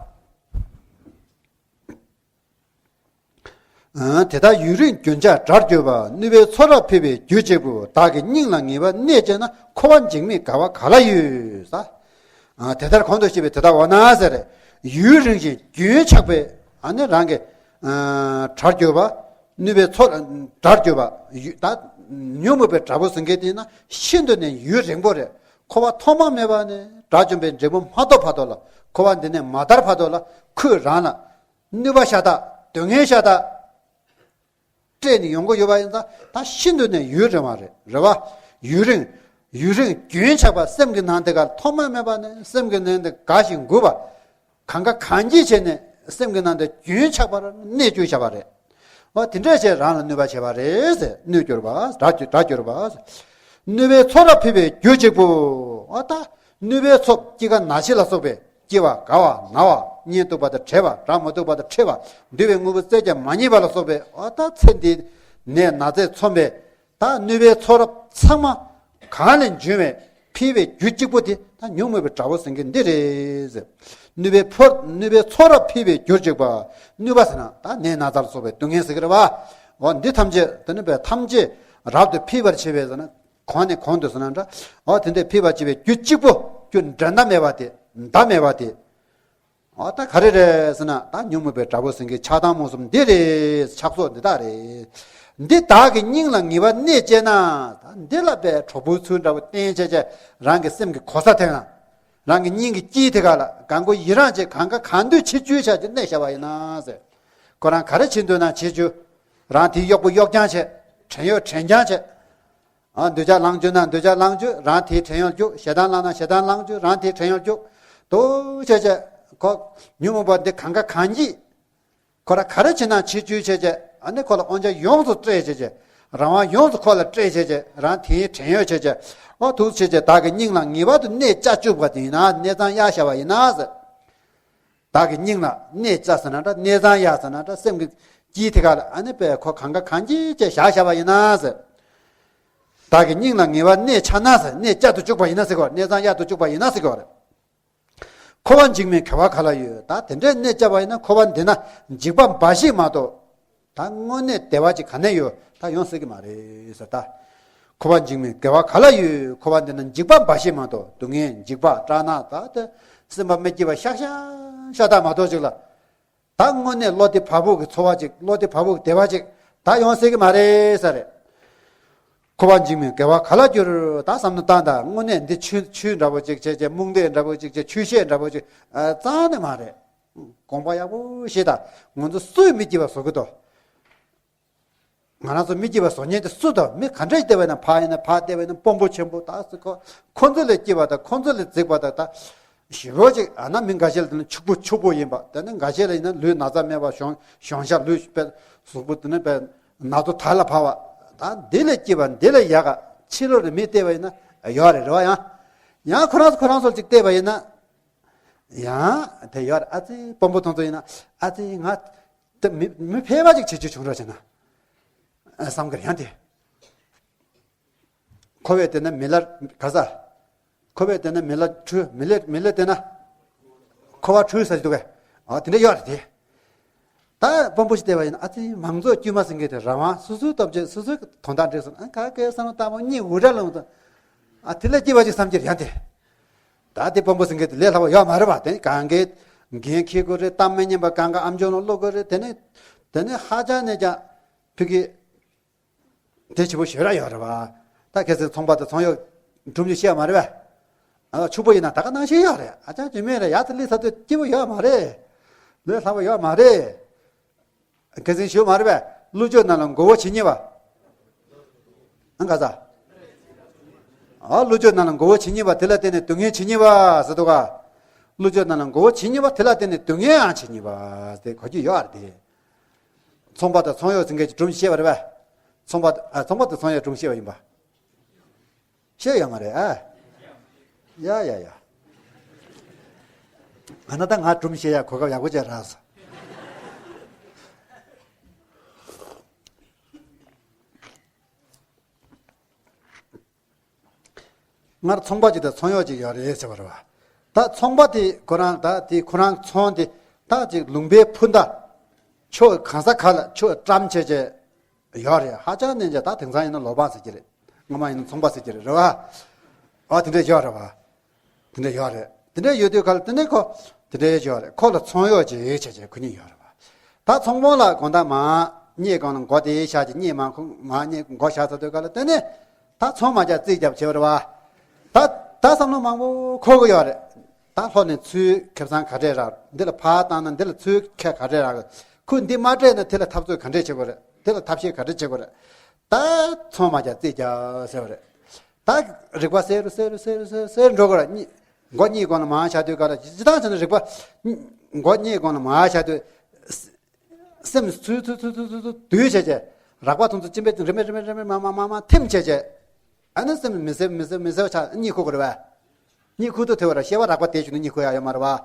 ཨ་དེ་ལྟར་ཡུན་རིང་རྒྱུན་ཆགས་དགྲར་གྱུར་པ། ནུས་པའི་ཚོགས་རབ་ཕུལ་བའི་རྒྱུ་གཅིག་པུ། བདག་གི་སྙིང་ལ་ངེས་པར་གནས་བྱས་ན། འཁོར་བ་འཇིགས་མེད་དགའ་བ་ག་ལ་ཡོད། ས། ཨ་དེ་ལྟར་གོང་དུ་བཤད་པའི་དེ་ལྟར་འོ་ན་ཟེར། ཡུན་རིང་ཞིང་རྒྱུན་ཆགས་པའི་ཨ་ནི་རང་གི་ཨ་དགྲར་གྱུར་པ། ནུས་པའི་ཚོགས་དགྲར་གྱུར་པ། ཡུ་ད་ཉོན་མོངས་པའི་དགྲ་བོ་ཟེར་མཁན་དེ་ན་ཤིན་ཏུ་ནས་ཡུན་རིང་པོ་རེད། འཁོར་བ་ཐོག་མ་མེད་པ་ནས་དགྲ་བཅོམ་པའི་འབྲས་བུ་མ་ཐོབ་བར་དུ་ལ། འཁོར་བ་འདི་ནས་མ་དར་བར་དུ་ལ་ཁོས་རང་ལ་ནུས་པ་ཤ་སྟག་སྡུག་བསྔལ་ཤ་སྟག་སྤྲད་ནས་ཡོང་གི་ཡོད་པ་ཡིན་ཙང་ད་ཤིན་ཏུ་ནས་ཡུན་རིང་བ་རེད། རེད་བ། ཡུན་རིང་། ཡུན་རིང་རྒྱུན་ཆགས་པ་སེམས་ཀྱི་ནང་དེ་ག་ཐོག་མ་མེད་པ་ནས་སེམས་ཀྱི་ནང་དེ་དགའ་ཞིང་མགུ་བ། གང་ག་གང་ཅི་བྱས་ནས་སེམས་ཀྱི་ནང་དེ་རྒྱུན་ཆགས་པར་གནས་བཅུག་བྱ་བ་རེད། འོ་དེ་འདྲས་བྱས་རང་ལ་གནོད་པ་བྱས་པ་རེད་ཟེར། གནོད་གྱུར་པ། དགྲ་གྱུར་དགྲ་གྱུར་པ། ནུས་པའི་ཚོགས་རབ་ཕུལ་བའི་རྒྱུ་གཅིག་པུ། འོ་ད་ནུས་པའི་ཚོགས་སྐྱེ་རྒ་ན་འཆི་ལ་སོགས་པའི་ སྐྱེ་བ་རྒ་བ་ན་བ་གཉེན་སྡུག་པ་དང་བྲལ་བ་རང་མ་སྡུག་པ་དང་བྲལ་བ་འདུལ་བའི་དངོས་པོ་བཙལ་ཀྱང་མ་རྙེད་པ་ལ་སོགས་པའི་ཨ་ད་ཚེ་འདིའི་ནད་ན་ཚས་མཚོན་པའི་ད་ནུས་པའི་ཚོགས་རབ་ཚང་མ་གང་ལས་འབྱུང་བའི་འཕེལ་བའི་རྒྱུ་གཅིག་པོ་དེ་ད་ཉོན་མོངས་པའི་དགྲ་བོ་ཟེར་མཁན་འདི་རེད་ཟེར། ནུས་པའི་ཕོ་ནུས་པའི་ཚོགས་རབ་འཕེལ་བའི་རྒྱུར་གཅིག་པ། ནུས་པ་ཟེར་ན་ད་ནད་ན་ཚ་ལ་སོགས་པའི་སྡུག་བསྔལ་ཟེར་གྱི་རེད་བ། འོ་འདི་ཐམས་ཅད་དེ་ནི་བས་ཐམས་ཅད་རབ་ཏུ་འཕེལ་བར་བྱེད་པའི་ཟེར་ན་གོང་ནས་གོང་དུ་ཟེར་ན་འདྲ། འོ་དེ་འདྲའི་འཕེལ་བར་བྱེད་པའི་རྒྱུ་གཅིག་པོ་རྒྱུ་འབྲས་འདའ་མེད་པ་དེ་འདའ་མེད་པ་དེ། འོ་ད་ག་རེ་རེད་ཟེར་ན་ད་ཉོན་མོངས་པའི་དགྲ་བོ་ཟེར་མཁན་ཆགས་སྡང་རྨོངས་གསུམ་འདི་རེད། ཆགས་སོགས་འདི་དག་རེད། འདི་བདག་གི་སྙིང་ལ་ངེས་པར་གནས་བཅས་ན་ད་འདི་ལ་བས་གྲོགས་པོའི་ཚུལ་འདྲ་བོ་བསྟེན་བྱས་བྱས་རང་གི་སེམས་ཀྱི་གོ་ས་དེ་ན་རང་གི་སྙིང་གི་དཀྱིལ་དེ་ག་ལ་གང་གོ་ཡི་རང་བྱས་གང་ག་གང་འདོད་བྱེད་བཅུག་བྱས་ཀྱི་གནས་བཞག་པ་ཡིན་ན་ཟེར། ཁོ་རང་ག་རེ་བྱེད་འདོད་ན་བྱེད་བཅུག་རང་དེའི་གཡོག་པོ་གཡོག་རྐྱང་བྱས། བྲན་གཡོག་བྲན་རྐྱང་བྱས། ཨ་འདོད་ཆགས་ལངས་བཅུག་ན་འདོད་ཆགས་ལངས་བཅུག་རང་དེའི་བྲན་གཡོག་བཅུག་ཞེ་སྡང་ལངས་ན་ཞེ་སྡང་ལངས་བཅུག་རང་དེའི་བྲན་གཡོག་བཅུག་འདུག་བྱས་བྱས་ཁོ་ཉོན་མོངས་པ་འདི་གང་ག་གང་འགྱིག་ཁོ་ར་ག་རེ་བྱེད་ན་བྱེད་བཅུག་བྱས་བྱས་ཨ་ནི་ཁོ་ལ་དབང་ཆ་ཡོངས་སུ་སྤྲད་བྱས་བྱས་རང་དབང་ཡོངས་སུ་ཁོ་ལ་སྤྲད་བྱས་བྱས་རང་དེའི་བྲན་གཡོག་བྱས་བྱས་ཨ་འདུག་བྱས་བྱས་བདག་གི་སྙིང་ལ་ངེས་པར་དུ་གནས་བཅའ་བཅུག་པ་དེ་ཡིན་ན་གནས་ཚང་གཡར་བཞག་པ་ཡིན་ན་ཟེར། བདག་གི་སྙིང་ལ་གནས་བཅའ་ཟེར་ན་འདྲ་གནས་ཚང་གཡར་ཟེར་ན་འདྲ་སེམས་ཀྱི་དཀྱིལ་དེ་ག་ལ་ཨ་ནི་པས་ཁོ་གང་ག་གང་འགྱིག་བྱས་བཞག་བཞག་པ་ཡིན་ན་ཟེར། བདག་གི་སྙིང་ལ་ངེས་པར་གནས་བཅའ་ན་ཟེར་གནས་བཅའ་དུ་བཅུག་པ་ཡིན་ན་ཟེར་གོ་གནས་ཚང་གཡར་དུ་བཅུག་པ་ཡིན་ན་ཟེར་གོ་རེད། འཁོར་བ་འཇིགས་མིན་དགེ་བ་ག་ལ་ཡོད། ད་དེ་འདྲའི་གནས་བཅའ་བ་ཡིན་ན་འཁོར་བ་འདི་ན་འཇིགས་པ་འབའ་ཞིག་མ་གཏོགས། ད་དངོས་གནས་བདེ་བ་ཅིག་ག་ནས་ཡོད་ད་ཡོང་སྲིད་ཀྱི་མ་རེད་ཟེར་ད། འཁོར་བ་འཇིགས་མིན་དགེ་བ་ག་ལ་ཡོད། འཁོར་བ་འདི་ན་འཇིགས་པ་འབའ་ཞིག་མ་གཏོགས་སྡུག་བསྔལ་འཇིགས་པ་སྐྲག་སྣང་ད་ལྟ་སེམས་པ་མི་སྐྱིད་པ་ཤག་ཤག་ཤ་སྟག་མ་གཏོགས་ཅིག་ལ། ད་དངོས་གནས་བློ་བདེ་བག་ཕེབས་ཀྱི་འཚོ་བ་ཅིག་བློ་བདེ་བག་ཕེབས་ཀྱི་བདེ་བ་ཅིག་ད་ཡོང་སྲིད་ཀྱི་མ་རེད་ས་རེད། འཁོར་བ་འཇིགས་མིན་དགེ་བ་ག་ལ་འགྱུར་ད་བསམ་བློ་བཏང་ད་དངོས་གནས་འདི་ཆོས་ཆོས་འདྲ་པོ་ཅིག་བྱས་བྱས་རྨོངས་དད་འདྲ་པོ་ཅིག་བྱས་ཆོས་བཤད་འདྲ་པོ་ཅིག་རྩ་ནས་མ་རེད། དགོངས་པ་ཡག་པོ་བཞེས་དང་ང་ཚོ་སུས་མི་སྐྱིད་པ་བཟོ་གི་འདུག་ང་རང་ཚོ་མི་སྐྱིད་པ་བཟོ་མཁན་དེ་སུ་དང་མི་ག་འདྲ་ཞིག་བལྟས་པ་ཡིན་ན་ཕར་ཡིན་ན་ཕར་བལྟས་པ་ཡིན་ན་དཔོན་པོ་ཆེན་པོ་དག་སུ་ཁོ་ཁོ་ཚོ་ལས་སྐྱིད་པ་དང་ཁོ་ཚོ་ལས་རྫིག་པ་དང་ད་ཞི་བོ་ཅིག་ཨ་ན་མི་འགའ་ཤས་ལ་དེ་ནི་ཕྱུག་པོ་ཕྱུག་པོ་ཡིན་པ་དེ་ནི་འགའ་ཤས་ལ་ཡིན་ན་ལུས་ན་ཚ་མེད་པ་གཞོང་གཞོང་ཤ་ལུས་པའི་གཟུགས་པོ་དེ་ནི་པའི་ན་ཚོ་དར་ལ་བབས་པ་ད་འདི་ལས་སྐྱིད་པ་འདི་ལས་ཡག་ག་ཕྱི་ལོགས་ནས་མི་བལྟས་པ་ཡིན་ན་ཡོད་རེད་རེད་བ་ཡང་ཡང་ཁོ་རང་ཚོ་ཁོ་རང་ཚོ་ཅིག་བལྟས་པ་ཡིན་ན་ཡང་དེ་ཡོད་རེད་ཨ་ཙི་དཔོན་པོ་ཐོང་ཚོ་ཡིན་ན་ཨ་ཙི་ང་། དེ་མི་མི་ཕལ་པ་ཅིག་བྱེད་རྒྱུ་བྱུང་རོགས་བྱས་ན། ཨ་བསམ་གི་རེད་ཡང་དེ། ཁོ་བས་བལྟས་ན་མི་ལ་ག་ས། ཁོ་བས་བལྟས་ན་མི་ལ་འཁྲུལ་མི་ལས་མི་ལས་བལྟས་ན། ཁོ་བ་འཁྲུལ་ས་ཞིག་འདུག་གས། ཨ་དེ་འདྲ་ཡོད་རེད་དེ། ད་དཔོན་པོ་ཞིག་བལྟས་པ་ཡིན་ན་ཨ་ཙི་མང་གཙོ་དཀྱུས་མ་ཟེར་མཁན་དེ་རང་དབང་སོ་སོའི་སྟོབས་ཆེ་སོ་སོའི་དོན་དག་འགྲིག་སོང་ཨ་ག་གེ་བསམ་བློ་བཏང་བ་གཉིད་འུར་སྒྲ་ལངས་སོང་། ཨ་དེ་ལས་སྐྱིད་པ་ཅིག་བསམ་གྱི་རེད་ཡང་དེ། ད་དེ་དཔོན་པོ་ཟེར་མཁན་དེ་ལས་སླ་བ་ཡོད་མ་རེད་པ་དེ་གང་གའི་འགན་འཁྱེར་དགོས་རེད་གཏམ་མི་ཉན་པ་གང་ག་ཨམ་ཅོག་ནང་བླུག་དགོས་རེད་དེ་ནས་དེ་ནས་ཧ་ཅང་ནས་ཀྱང་ཕི་གི་དེ་ཆེ་པོ་ཞེ་དྲག་ཡོད་རེད་པ། ད་ཁ་སང་ཚོང་པ་དང་ཚོང་གཡོག་སྒྲུབ་རྒྱུ་བཤད་མ་རེད་པས། ཨ་ཕྱུག་པོ་ཡིན་ན་ད་ག་ནང་བཞིན་ཡོད་རེད་ཨ་ཅག་ཅི་མེད་རེད་ཡག་ཏུ་སླེབས་ཚར་དུས་སྐྱིད་པོ་ཡོད་མ་རེད། ལས་སླ་བ་ཡོད་མ་རེད། ཁ་སང་ཞུས་མ་རེད་པས་ཀླུ་ཅོག་ནང་ལ་མགོ་བོ་བྱེད་ཉེས་པ། ཨང་ག་ས། ཨ་ཀླུ་ཅོག་ནང་ལ་མགོ་བོ་བྱེད་ཉེས་པ་དེ་ལ་བརྟེན་ནས་སྡུག་བསྔལ་བྱེད་ཉེས་པ་ཟེར་འདུག་ག་ཀླུ་ཅོག་ནང་ལ་མགོ་བོ་བྱེད་ཉེས་པ་དེ་ལ་བརྟེན་ནས་སྡུག་བསྔལ་ཡང་བྱེད་ཉེས་པ་དེ་གོ་རྒྱུ་ཡོད་རེད་དེ། ཚོང་པ་དང་ཚོང་གཡོག་ཟེར་མཁན་གྱི་སྒྲུང་བཤད་པ་རེད་པས། ཚོང་པ་ཨ་ཚོང་པ་དང་ཚོང་གཡོག་སྒྲུང་བཤད་པ་ཡིན་པ། བཤད་ཡོད་མ་རེད་ཨ། ཡ་ཡ་ཡ། ང་ན་ད་ང་སྒྲུང་བཤད་ཡ་གོ་སྐབས་ཡག་པོ་ཅིག་རག་སོང་། སྔར་ཚོང་པ་ཅིག་དང་ཚོང་གཡོག་ཅིག་ཡོད་རེད་ཟེར་བ་རེད་བ། ད་ཚོང་པ་དེ་ཁོ་རང་ད་དེ་ཁོ་རང་ཚོང་དེ་ད་ཅིག་ལུང་པའི་ཕུ་མདའ། ཕྱོགས་གང་ས་ག་ལ་ཕྱོགས་བཀྲམ་བྱས་བྱས་ཡོད་རེད་ཧ་ཅང་ནས་ཀྱང་ད་དེང་སང་ཡིན་ན་ལོ་པང་ཟེར་གྱི་རེད། སྔོན་མ་ཡིན་ན་ཚོང་པ་ཟེར་གྱི་རེད་རེད་བ། ཨ་དེ་འདྲས་ཡོད་རེད་བ། དེ་འདྲ་ཡོད་རེད། དེ་འདྲ་ཡོད་དུས་ག་ལ་དེ་ནས་ཁོ་དེ་འདྲ་ཡོད་རེད། ཁོ་ལ་ཚོང་གཡོག་ཅིག་བྱས་བྱས་ཁོ་གཉིས་ཡོད་རེད་བ། ད་ཚོང་དཔོན་ལ་དགོང་དག་མ་གཉིད་གང་ལ་མགོ་དེ་བཞག་ཅིག་གཉིད་མ་ཁུག་མ་གཉིད་མགོ་བཞག་ཚར་དུས་ག་ལ་དེ་ནས་ད་ཚོང་མ་རྒྱག་རྩིས་རྒྱབ་བྱས་པ་རེད་བ། ད་ད་བསམ་བློ་མང་པོ་འཁོར་གི་ཡོད་རེད། ད་ལྷོ་ནས་ཚུར་ཁེ་བཟང་ག་འདྲས་རག་འདི་ལ་ཕར་བཏང་ན་འདི་ལ་ཚུར་ཁེ་ག་འདྲས་རག་ཁོ་འདི་མ་སྤྲད་ན་དེ་ལ་འཐབ་རྩོད་ག་འདྲས་བྱེད་དགོས་རེད། དེ་ལ་ཐབས་ཤེས་ག་འདྲས་བྱེད་དགོས་རེད། ད་ཚོང་མ་རྒྱག་རྩིས་རྒྱག་ཟེར་བ་རེད། ད་རིག་པ་གསལ་རུ་གསལ་རུ་གསལ་རུ་གསལ་རུ་གསལ་རུ་འགྲོ་དགོས་ར། གཉིད་མགོ་གཉིད་གོང་ལ་མར་བཞག་དུས་ག་ལ་ཇི་ལྟར་བྱས་ན་རིག་པ་མགོ་གཉིད་གོང་ལ་མར་བཞག་དུས་སེམས་ཚུལ་ཚུལ་ཚུལ་ཚུལ་ཚུལ་ཚུལ་འདུས་བྱས་བྱས་རག་པ་མཐོང་ཚུལ་ཅི་འབད་རིམ་པས་རིམ་པས་རིམ་པས་མར་མར་མར་མར་ཐིམ་བྱས་བྱས་ཨ་ནི་སེམས་མི་སེར་མི་སེར་མི་སེར་ཆགས་གཉིད་ཁུག་དགོས་རེད་བས། གཉིད་ཁུག་ཏུ་ཐལ་བ་རེད། སྐྱེ་བ་རགས་པ་དེ་བཞིན་དུ་གཉིད་ཁུག་ཡ་ཡོད་མ་རེད་བ།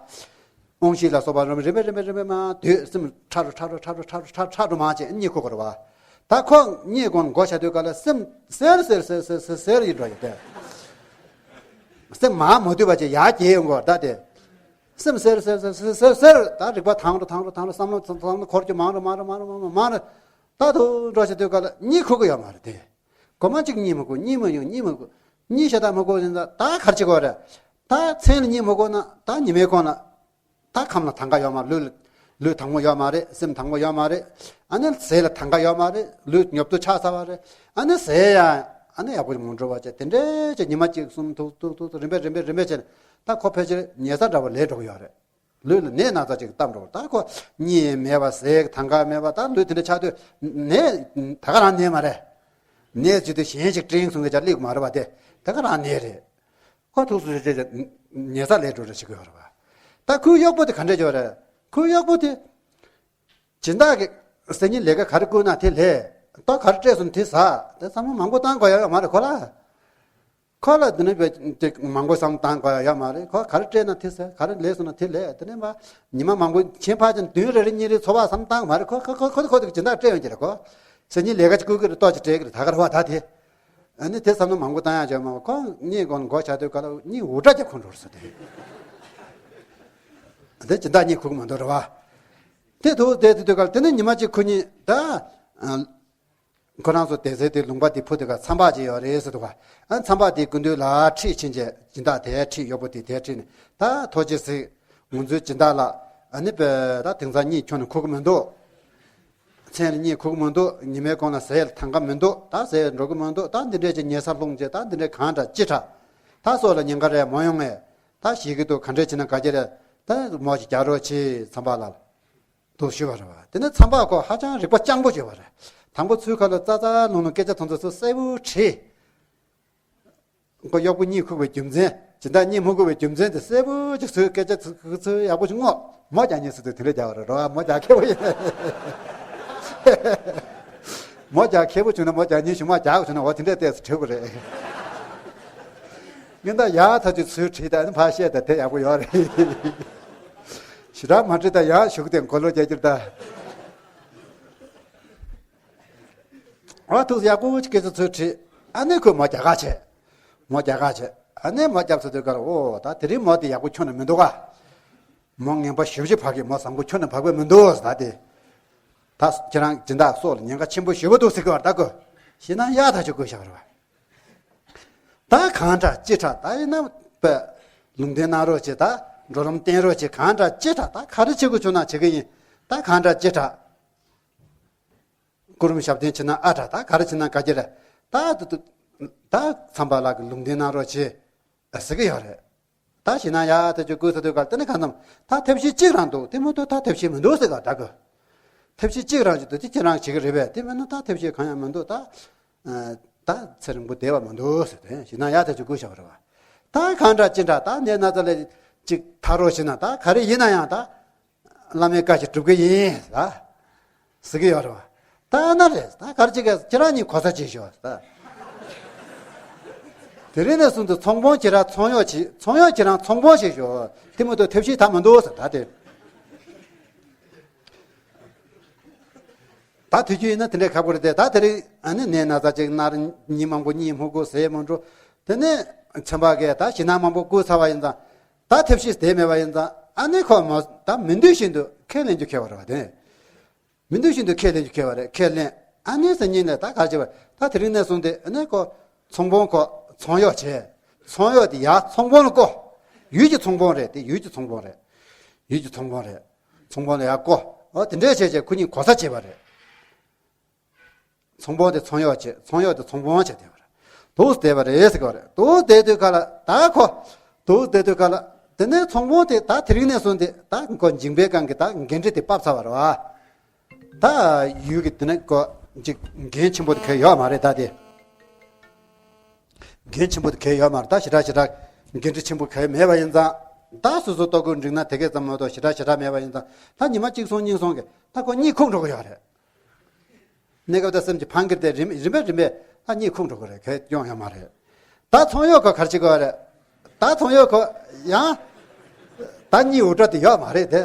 དབང་ཤེས་ལ་སོགས་པ་རིམ་པས་རིམ་པས་རིམ་པས་མར་སྡོད། སེམས་ཁྲ་རུ་ཁྲ་རུ་ཁྲ་རུ་ཁྲ་རུ་ཁྲ་རུ་ཁྲ་རུ་མར་བྱས་གཉིད་ཁུག་དགོས་རེད་བ། ད་ཁོ་གཉིད་ཁུག་ནས་སྒོ་ཕྱེ་དུས་ག་ལ་སེམས་གསལ་གསལ་གསལ་གསལ་གསལ་ཡིན་འགྲོ་ཡོད་དེ། སེམས་མར་མ་སྡོད་པ་བྱས་ཡར་རྒྱས་ཡོང་དགོས་ད་དེ། སེམས་གསལ་གསལ་གསལ་གསལ་གསལ་གསལ། ད་རིག་པ་དྭངས་རུ་དྭངས་རུ་དྭངས་རུ། བསམ་བློ་བསམ་བློ་འཁོར་རྒྱུ་མང་རུ་མང་རུ་མང་རུ་མང་རུ་མང་རུ། ད་དུ་འགྲོ་བྱེད་དུས་ག་ལ་གཉིད་ཁུག་གི་ཡོད་མ་རེད་དེ། གོ་མ་གཅིག་གཉིད་མི་ཁུག་གཉིད་མི་ཡོང་གཉིད་མི་ཁུག་གཉིད་ཤ་སྟག་མི་ཁུག་ཟིན་ཙང་ད་ག་རེ་བྱེད་དགོས་རེད། ད་མཚན་ལ་གཉིད་མི་ཁུག་ན་ད་ཉི་མའི་གོང་ལ། ད་ཁམས་ལ་དང་ག་ཡོད་མ་རེད། ལུས་ལུས་དྭངས་པོ་ཡོད་མ་རེད། སེམས་དྭངས་པོ་ཡོད་མ་རེད། ཨ་ནི་ཟས་ལ་དང་ག་ཡོད་མ་རེད། ལུས་ཉོབ་ཏུ་ཆགས་ཚར་བ་རེད། ཨ་ནི་ཟས་ཡང་ཨ་ནི་ཡག་པོ་མ་འགྲོ་བ་བྱས་དེ་འདྲའི་ཅིག་ཉི་མ་གཅིག་གསུམ་ཐུག་ཐུག་ཐུག་ཐུག་རིམ་པས་རིམ་པས་རིམ་པས་བྱས་ནས་ད་ཁོ་ཕལ་ཆེར་ཉལ་ས་འདྲ་བོ་ལས་འགྲོ་གི་ཡོད་རེད། ལུས་ལ་ནད་སྣ་ཚོགས་ཅིག་བཏབ་འགྲོ། ད་ཁོ་གཉིད་མེད་པ་ཟས་དང་ག་མེད་པ་ད་ལུས་དེ་འདྲ་ཆགས་དུས་ནད་ད་ག་རང་ནད་མ་རེད། ནད་བྱེད་དུས་གཞན་ཞིག་སྤྲིང་སོང་གི་ཅག་སླེབས་མ་རེད་པ། དེ་ད་ག་རང་ནད་རེད། ཁོ་ཐུགས་སུ་ཆེ་ཆེ་ཉལ་ས་ལས་འགྲོ་རེ་བྱེད་ཀྱི་ཡོད་རེད་པ། ད་ཁོའི་གཡོག་པོ་དེ་ག་འདྲས་ཡོད་རེད། ཁོའི་གཡོག་པོ་དེ་སྦྱིན་བདག་གི་སེམས་ཉིད་ལས་ཀ་ག་རེ་བསྐུར་ན་དེ་ལས། ལྟོ་ག་རེ་སྤྲད་སོང་དེ་ཟ། དེ་བསམ་བློ་མང་པོ་བཏང་དགོས་ཡ་ཡོད་མ་རེད་ཁོ་ལ། ཁོ་ལ་འདི་ནས་དཔེ་དེ་མང་པོ་བསམ་བཏང་དགོས་ཡ་ཡོད་མ་རེད། ཁོ་ག་རེ་སྤྲད་ན་དེ་ཟ། ག་རེ་ལས་སོང་ན་དེ་ལས། དེ་ནས་མ་ཉི་མ་མང་པོ་ཕྱིན་ཕར་ཕྱིན་བདུན་རེ་རེ་གཉིས་རེ་ཚོ་བ་བསམ་བཏང་མ་རེད། ཁོ་ཁོ་ཁོ་ཁོ་ཁོ་དེ་སྦྱིན་བདག་སྤྲད་ཡོང་གི་རེད། ཁོ་སེམས་ཉིད་ལས་ཀ་ཅིག་བསྐུར་གི་རེད། ལྟོ་ཅིག་སྤྲད་གི་རེད། ད་ག་རེ་བ་ད་དེ། ཨ་ནི་དེ་བསམ་བློ་མང་པོ་བཏང་ཡ་ཅིག་མ། ཁོ་གཉིད་ཁུག་ནས་སྒོ་ཕྱེ་དུས་ག་ལ་གཉིད་འུར་སྒྲ་ཅིག་ཁུག་འགྲོ་རེད་ཟེར་ཏེ། དེ་སྦྱིན་བདག་གཉིད་ཁུག་མ་འདུག་རེད་བ། དེ་ཐུག་བསྡད་དུས་ག་ལ་དེ་ནས་ཉི་མ་གཅིག་ཁོ་གཉིས་ད། ཨ། ཁོ་རང་ཚོ་བསྡད་སའི་དེ་ལུང་པ་དེ་ཕུ་དུས་ག་ལ་མཚམས་པ་ཅིག་ཡོད་རེད་ཟེར་འདུག་ག་ཨ་མཚམས་པ་དེའི་སྐུ་མདུན་ལ་ཁྲིད་ཕྱིན་བྱས་སྦྱིན་བདག་དེ་ཁྲིད། གཡོག་པོ་དེ་དེ་ཁྲིད་ནས་ད་ཐུགས་རྗེ་གཟིགས། ང་ཚོའི་སྦྱིན་བདག་ལགས། ཨ་ནི་དཔེ་ད་དེང་སང་གཉིད་ཁྱོན་ནས་ཁུག་གི་མི་འདུག་མཚན་ལ་གཉིད་ཁུག་མི་འདུག་ཉི་མའི་གོང་ལ་ཟས་ལ་དང་ག་མི་འདུག་ད་ཟས་འགྲོ་གི་མི་འདུག་ད་འདི་འདྲས་ཀྱི་ཉལ་ས་ལྷུང་བྱས་ད་འདི་འདྲས་གང་དྲག་ཅི་དྲག་ད་སྲོག་ལ་ཉེན་ཁ་རེད་མ་ཡོང་ངས། ད་ཞེད་ཀྱི་འདུག་ག་འདྲས་བྱས་ན་དགའ་གི་རེད། ད་མོ་ཞིག་རྒྱག་རོགས་བྱེད་མཚམས་པ་ལ། འདུག་ཞུས་པ་རེད་བ། དེ་ནས་མཚམས་པ་ཁོ་ཧ་ཅང་རིག་པ་སྐྱང་པོ་ཞིག་ཡོད་པ་རེད། དང་པོ་ཚུར་ཁ་ལ་རྩ་རྩ་ལུང་ལུང་སྐད་ཆ་ཚོ་ཚོ་གསལ་པོ་དྲིས། ཁོ་གཡོག་པོ་གཉིད་ཁུག་པའི་རྒྱུ་མཚན། སྦྱིན་བདག་གཉིད་མི་ཁུག་པའི་རྒྱུ་མཚན་དེ་གསལ་པོ་ཅིག་ཚུར་སྐད་ཆ་ཚུར་ཚུར་ཡག་པོ་ཞིག་བསྔོགས། མོ་རྒྱག་ཉེས་སུ་དུས་དེ་འདྲ་རྒྱག་པ་རེད་རོ། མོ་རྒྱག་མཁས་པོ་ཡིན། མོ་རྒྱག་མཁས་པོ་བྱུང་ན་མོ་རྒྱག་ཉེས་ཞུ་མ་རྒྱག་བྱུང་ན་འོ་དེ་འདྲས་ཏོག་ཙམ་དྲི་དགོས་རེད། ངས་ད་ཡག་ཐག་ཆོད་ཚུར་དྲིས་ད་ནི་ཕར་བཤད་ད་དེ་ཡག་པོ་ཡོད་རེད། ཞེ་དྲག་མ་དྲིས་ད་ཡག་ཞུགས་ཏེ་མགོ་ལོག་རྒྱག་རྒྱུ་ད། ཨ་ཐུགས་ཡག་པོ་སྐད་ཆ་ཚུར་དྲིས། ཨ་ནི་ཁོས་མོ་རྒྱག་ག་བྱས། མོ་རྒྱག་ག་བྱས། ཨ་ནི་མོ་རྒྱབ་ཚར་དུས་ཀར་འོ་ད་དེ་རིང་མོ་དེ་ཡག་པོ་ཁྱོན་ནས་མི་འདུག་ག་མོ་ངན་པ་ཞེ་པོ་ཅིག་བབས་ཀྱི། མོ་བཟང་པོ་ཁྱོན་ནས་བབས་ཀྱི་མི་འདུག་ད་དེ། ད་ཁྱེད་རང་སྦྱིན་བདག་སྲོག་ལ་ཉེན་ཁ་ཆེན་པོ་ཞེ་པོ་འདུག་ཟེར་གྱི་བར་ད་གོ་ཞེ་ན་ཡག་ཐག་ཆོད་དགོས་བཞག་རེད་བ། ད་གང་དྲག་ཅི་དྲག་ད་ཡིན་ན་པ། ལུང་བསྟན་གནང་རོགས་བྱེད། ད་འགྲོ་ལམ་བསྟན་རོགས་བྱེད། གང་དྲག་ཅི་དྲག་ད་ག་རེ་བྱེད་དགོས་བྱུང་ན་བྱེད་ཀྱི་ཡིན། ད་གང་དྲག་ཅི་དྲག་སྐུ་རིམ་ཞབས་བརྟན་བྱེད་ན་ཨ་དྲག་ད་ག་རེ་བྱེད་ན་དགའ་རྒྱུ་རེད། ད་ད་ད་མཚམས་པ་ལགས་ཀྱི་ལུང་བསྟན་གནང་རོགས་བྱེད་ཟེར་གྱི་ཡོད་རེད། ད་ཞེ་ན་ཡག་ཐག་ཆོད་དགོས་ཟེར་དུས་ག་ལ་དེ་ནི་གང་འཚམ་ད་ཐབས་ཤེས་གཅིག་རང་འདུག་དེ་མ་གཏོགས་ད་ཐབས་ཤེས་མི་འདུག་ཟེར་ག་ད་གོ་ཐབས་ཤེས་གཅིག་རང་ཞིག་འདུག་དེ་ཁྱེད་རང་བྱེད་ཀྱི་རེད་པས། དེ་མིན་ན་ད་ཐབས་ཤེས་གང་ཡང་མི་འདུག་ད་ཨ་ད་ཚེ་རིང་པོ་བསྡད་པ་མི་འདུག་ཟེར་དེ་ཞེ་ན་ཡག་ཐག་ཆོད་དགོས་བཞག་པ་རེད་བ། ད་གང་དྲག་ཅི་དྲག་ད་ནད་ན་ཚ་ལས་ཅིག་ཐར་རོགས་བྱེད་ན་ད་ག་རེ་ཡིན་ན་ཡང་ད། བླ་མའི་བཀའ་བཞིན་སྒྲུབ་ཀྱི་ཡིན་ལ། ཟེར་གྱི་ཡོད་རེད་བ། ད་ན་རེད་ད་ག་རེ་བྱེད་ཀྱི་ཁྱེད་རང་གཉིས་གོ་ས་བྱེད་ཤོག་ད། དེ་རིང་ནས་བཟུང་སྟེ་ཚོང་དཔོན་ཁྱེད་རང་ཚོང་གཡོག་བྱེད། ཚོང་གཡོག་ཁྱེད་རང་ཚོང་དཔོན་བྱེད་ཤོག་དེ་མ་གཏོགས་ཐབས་ཤེས་ད་མི་འདུག་ཟེར་ད་དེ། ད་དུས་རྒྱུན་ཡིན་ན་དེ་འདྲའི་ཁག་པོ་རེད་དེ། ད་དེ་རིང་ཨ་ནི་ནད་ན་ཚ་ཅིག་ན་རེ་ཉིན་མང་པོ་གཉིད་མི་ཁུག་ཟས་མི་འགྲོ། དེ་ནས་ཚན་པ་གས་ད་ཞེད་སྣང་མང་པོ་བསྐུལ་ཚར་བ་ཡིན་ཙང་། ད་ཐབས་ཤེས་དེ་མེད་པ་ཡིན་ཙང་ཨ་ནི་ཁོ་མོ་ད་མི་འདོད་བཞིན་དུ་ཁས་ལེན་རྒྱུ་ཁེལ་བ་རེད་བ་དེ། མི་འདོད་བཞིན་དུ་ཁས་ལེན་རྒྱུ་ཁེལ་བ་རེད། ཁས་ལེན། ཨ་ནི་སང་ཉིན་ནས་ད་ག་རེ་བྱེད་པ། ད་དེ་རིང་ནས་བཟུང་སྟེ་ཨ་ནི་ཁོ་ཚོང་དཔོན་ཁོ་ཚོང་གཡོག་བྱས། ཚོང་གཡོག་དེ་ཡར་ཚོང་དཔོན་ལ་བསྐོ། ཡུལ་གྱི་ཚོང་དཔོན་རེད་དེ། ཡུལ་གྱི་ཚོང་དཔོན་རེད། ཡུལ་གྱི་ཚོང་དཔོན་རེད། ཚོང་དཔོན་ལ་ཡར་བསྐོ། འོ་དེ་འདྲས་བྱས་བྱས་ཁོ་གཉིས་གོ་ས་བྱེད་པ་རེད། ཚོང་དཔོན་དེ་ཚོང་གཡོག་བྱས། ཚོང་གཡོག་དེ་ཚོང་དཔོན་བྱས་བསྡད་པ་རེད། འདུག་བསྡད་པ་རེད་ཟེར་གྱི་བ་རེད། འདུག་བསྡད་དུས་ག་ལ་ད་ཁོ། འདུག་བསྡད་དུས་ག་ལ། དེ་ནས་ཚོང་དཔོན་དེ་ད་དེ་རིང་ནས་བཟུང་སྟེ་ད་ཁོ་འཇིང་པའི་སྒང་གི་ད་འགན་འཁྲི་དེ་ཕབ་ཚར་བ་རེད་བ། ད་ཡུལ་གྱི་དེ་ནས་ཁོ་ཅིག་འགན་ཆེན་པོ་དེ་ག་ཡོད་མ་རེད་ད་དེ། འགན་ཆེན་པོ་དེ་ག་ཡོད་མ་རེད་ད། ཞེ་དྲག་ཞེ་དྲག་འགན་འཁྲི་ཆེན་པོ་ག་མེད་པ་ཡིན་ཙང་། ད་སོ་སོ་ལྟོ་གོས་འགྲིག་ན་དེ་གས་ཙམ་མ་གཏོགས་ཞེ་དྲག་ཞེ་དྲག་མེད་པ་ཡིན་ཙང་། ད་ཉི་མ་གཅིག་སོང་གཉིས་སོང་གི་ད་ཁོ་གཉིད་ཁུག་འགྲོ་གི་ཡོད་རེད། གནས་སྐབས་དང་སེམས་ཀྱི་ཕང་གིར་དེ་རིམ་རིམ་པས་རིམ་པས་ད་གཉིད་ཁུག་འགྲོ་གི་རེད། གས་ཡོང་ཡོད་མ་རེད། ད་ཚོང་གཡོག་ག་ག་རེ་བྱེད་དགོས་རེད། ད་ཚོང་ཡོད་ཁོ། ཡང་ད་གཉིད་འུར་སྒྲ་དེ་ཡོད་མ་རེད་དེ།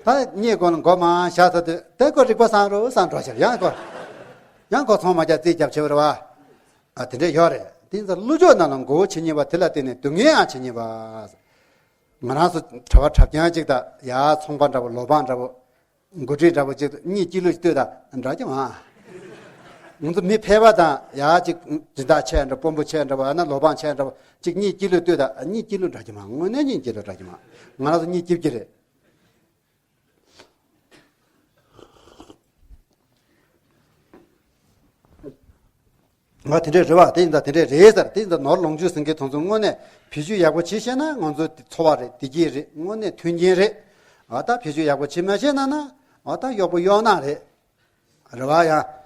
ད་གཉིད་ཁོ་ལ་མགོ་མང་བཞག་ཚར་དུས་དེ་ཁོ་རིག་པ་བཟང་རུ་བཟང་འགྲོ་ཤར། ཡང་ཁོ་ཡང་ཁོ་ཚོང་མ་རྒྱག་རྩིས་རྒྱབ་བྱེད་པ་རེད་བ། ཨ་དེ་འདྲས་ཡོད་རེད། དེ་ཚོ་ཀླུ་ཕྱོགས་ནང་ལ་མགོ་བོ་བྱེད་ཉེན་པ་དེ་ལ་བརྟེན་ནས་སྡུག་བསྔལ་ཡང་བྱེད་ཉེན་པ། ང་རང་ཚོ་གྲྭ་པ་གྲྭ་རྐྱང་གཅིག་དང་ཡ་ཚོང་པ་འདྲ་པོ་ལོ་འབངས་འདྲ་པོ། འགོ་ཁྲིད་འདྲ་པོ་གཅིག་གཉིད་སྐྱིད་ལུག་ལྟོས་དང་འདྲ་གི་མ། ང་ཚོ་མི་ཕལ་པ་དང་ཡ་གཅིག་སྦྱིན་བདག་ཆེ་འདྲ་དཔོན་པོ་ཆེ་འདྲ་པོ་ཨ་ན་ལོ་འབངས་ཆེ་འདྲ་པོ་གཅིག་གཉིད་སྐྱིད་ལུག་ལྟོས་དང་གཉིད་སྐྱིད་ལུག་འདྲ་གི་མ། དངོས་གནས་གཉིད་སྐྱིད་ལུག་འདྲ་གི་མ། ང་རང་ཚོ་གཉིད་སྐྱིད་ཀྱི་རེད། ང་དེ་འདྲས་རེད་བ། དེ་ཡིན་ད་དེ་འདྲས་རེད་ཟེར། དེ་ཡིན་ད་ནོར་ལོངས་སྤྱོད་ཟེར་མཁན་དེ་ཚོ་དངོས་གནས་བེད་སྤྱོད་ཡག་པོ་བྱེད་ཤེས་ན་ང་ཚོ་འཚོ་བ་རེད། བདེ་སྐྱིད་རེད། དངོས་གནས་མཐུན་རྐྱེན་རེད། ཨ་ད་བེད་སྤྱོད་ཡག་པོ་བྱེད་མ་ཤེས་ན་ན་ཨ་ད་གཡོག་པོ་གཡོག་ནག་རེད། རེད་བ་ཡང་།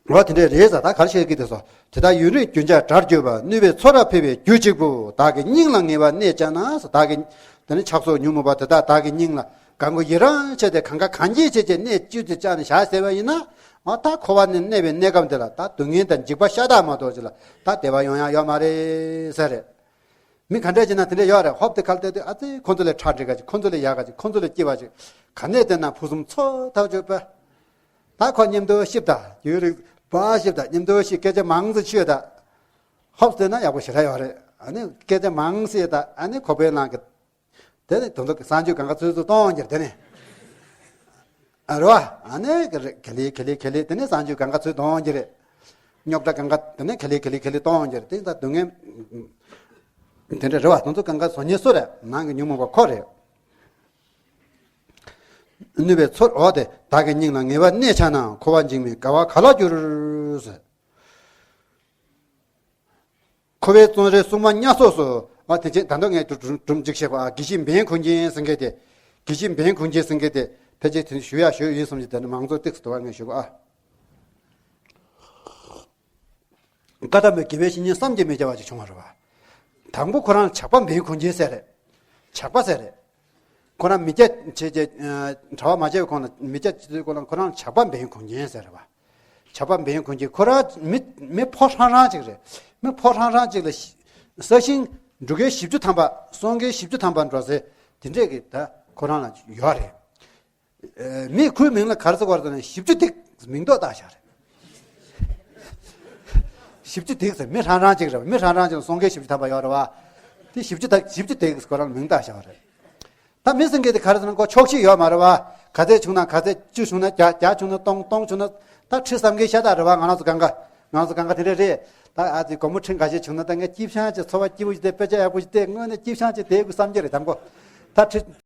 འོ་དེ་འདྲས་རེད་ཟེར། ད་ག་རེ་བཤད་ཀྱི་འདུག་ཟེར། དེ་དག་ཡུན་རིང་རྒྱུན་ཆགས་དགྲར་གྱུར་པ། གནོད་པའི་ཚོགས་རབ་འཕེལ་བའི་རྒྱུ་གཅིག་པུ། བདག་གི་སྙིང་ལ་ངེས་པར་གནས་བཅའ་ན་ཟེར། བདག་གི་དེ་ནི་ཆགས་སོགས་ཉོན་མོངས་པ་དེ་དག་བདག་གི་སྙིང་ལ་གང་གི་ཡི་རང་བྱས་ཏེ་གང་ག་གང་གྱིས་བྱས་ཏེ་གནས་བཅུ་དེ་བཅག་ནས་བཞག་ཟེར་བ་ཡིན་ན། འོ་ད་འཁོར་བ་ནས་གནས་པའི་གནས་སྐབས་འདི་ལ་ད་སྡུག་བསྔལ་དང་འཇིགས་པ་ཤ་སྟག་མ་གཏོགས་ཅིག་ལ་ད་བདེ་བ་ཡོང་ཡ་ཡོད་མ་རེད་ཟེར་རེད། མི་ག་འདྲས་བྱས་ན་དེ་འདྲས་ཡོད་རེད། ཧོབ་དེ་ཁ་ལ་བལྟས་དུས་ཨ་ཙི་ཁོ་ཚོ་ལས་ཁྲག་འདྲེས་ག་ཅིག་ཁོ་ཚོ་ལས་ཡག་ག་ཅིག་ཁོ་ཚོ་ལས་སྐྱིད་པ་ཅིག་ག་ནས་བལྟས་ན་ཕུན་སུམ་ཚོགས་ཐག་ཆོད་པ། ད་ཁོ་མཉམ་དུ་གཤིབ་ད་ཡུན་རིང་བ་གཤིབ་ད་མཉམ་དུ་གཤིབ་སྐད་ཆ་མང་ཙམ་ཤོད་ད། ཧོབ་བལྟས་ན་ཡག་པོ་ཞེ་དྲག་ཡོད་རེད། ཨ་ནི་སྐད་ཆ་མང་ཙམ་ད་ཨ་ནི་ཁོག་པའི་ནང་གི་དེ་ནི་དོན་དུ་གསང་སྤྱོད་གང་ག་ཚོད་ཚོད་གཏོང་རྒྱུར་དེ་ནི། ཨ་རོ། ཨ་ནི་ག་ལེ་ག་ལེ་ག་ལེ་དེ་ནི་གསང་སྤྱོད་གང་ག་ཚོད་གཏོང་རྒྱུ་རེད། རྙོག་དྲ་གང་ག་དེ་ནི་ག་ལེ་ག་ལེ་ག་ལེ་གཏོང་རྒྱུ་རེད། དེ་ད་སྡུག་བསྔལ་དེ་འདྲ་རེད་བ། དེ་ཚོ་གང་ག་བཟོ་ཉེན་སུ་རེད། ནང་གི་ཉོན་མོངས་པ་ཁོ་རེད། གནོད་པའི་ཚོགས། འོ་དེ་བདག་གི་སྙིང་ལ་ངེས་པར་གནས་བཅའ་ན། འཁོར་བ་འཇིགས་མེད་དགའ་བ་ག་ལ་འགྱུར་ཟེར། འཁོར་བའི་བཙོན་རའི་སྲུང་མ་དམྱལ་སོགས་སུ། ཨ་དེ་ཅན་ད་དུང་ངས་སྒྲུབ་སྒྲུབ་འཇུག་བྱེད་པ། ཨ་དགེ་བཤེས་འབེན་ཁུངས་ཅན་ཟེར་མཁན་དེ། དགེ་བཤེས་འབེན་ཁུངས་ཅན་ཟེར་མཁན་དེ་ཕལ་ཆེར་དེ་ཞུ་ཡ་ཞུ་ཡིན་བསམ་གྱི་དེ་ནི་མང་ཚོགས་ཏིག་ཙམ་དུ་བ་ངས་ཞུ་གོ་ཨ། བཀའ་གདམས་པའི་དགེ་བའི་བཤེས་གཉེན་བསམ་གྱིས་མི་ཁྱབ་པ་ཅིག་བྱུང་བ་རེད་བ། དང་པོ་ཁོ་རང་ལ་ཇག་པ་འབེན་ཁུངས་ཅན་ཟེར་རེད། ཇག་པ་ཟེར་རེད། ཁོ་རང་མི་སྐྱ་བྱས་བྱས། གྲྭ་པ་མ་བྱས་པའི་གོང་ལ་མི་སྐྱ་བྱས་དུས་ཁོ་རང་ཁོ་རང་ལ་ཇག་པ་འབེན་ཁུངས་ཅན་ཟེར་རེད་བ། ཇག་པ་འབེན་ཁུངས་ཅན་ཁོ་རང་མི་མི་ཕོ་ཧྲང་ཧྲང་ཅིག་རེད། མི་ཕོ་ཧྲང་ཧྲང་ཅིག་ལ་ཤི་ས་ཞིང་འབྲུ་ཁལ་བཞི་བཅུ་ཐམ་པ་སོང་ཁལ་བཞི་བཅུ་ཐམ་པ་འགྲོ་སའི་དེ་འདྲས་ཀྱི་ད་ཁོ་རང་ལ་ཡོད་རེད། ཨེ་མི་ཁོའི་མིང་ལ་ག་རེ་ཟེར་བ་རེད་ཟེར་ན་བཞི་བཅུ་སྡིག་མིང་འདོགས་བཏགས་བཞག་རེད། བཞི་བཅུ་སྡིག་ཟེར་མི་ཧྲང་ཧྲང་ཅིག་རེད། མི་ཧྲང་ཧྲང་ཅིག་ལ་སོང་ཁལ་བཞི་བཅུ་ཐམ་པ་ཡོད་རེད་བ། དེ་བཞི་བཅུ་ད་བཞི་བཅུ་སྡིག་ཁོ་རང་མིང་བཏགས་བཞག་རེད། ད་མི་ཟེར་མཁན་དེ་ག་རེ་ཟེར་ན་ཁོ་ཆོག་ཤེས་ཡོད་མ་རེད་བ། ག་ཚད་བྱུང་ན་ག་ཚད། བཅུ་བྱུང་ན་བརྒྱ། བརྒྱ་བྱུང་ན་སྟོང་། སྟོང་བྱུང་ན་ད་ཁྲི་བསམ་མཁན་ཤ་སྟག་རེད་བ། ང་རང་ཚོ་གང་ག་ང་རང་ཚོ་གང་ག་དེ་འདྲས་རེད། ད་ཨ་ཙི་སྒོར་མོ་ཁྲི་འགའ་ཤས་བྱུང་ན་ད་ངས་སྐྱིད་ཤང་ཅིག་འཚོ་བ་སྐྱིད་པོ་ཞིག་བསྡད། དཔེ་ཆ་ཡག་པོ་ཞིག་བལྟས། དངོས་གནས་སྐྱིད་ཤང་ཅིག་བསྡད་དགོས་བསམ་གྱི་རེད། དང་པོ་ད་ཁྲི།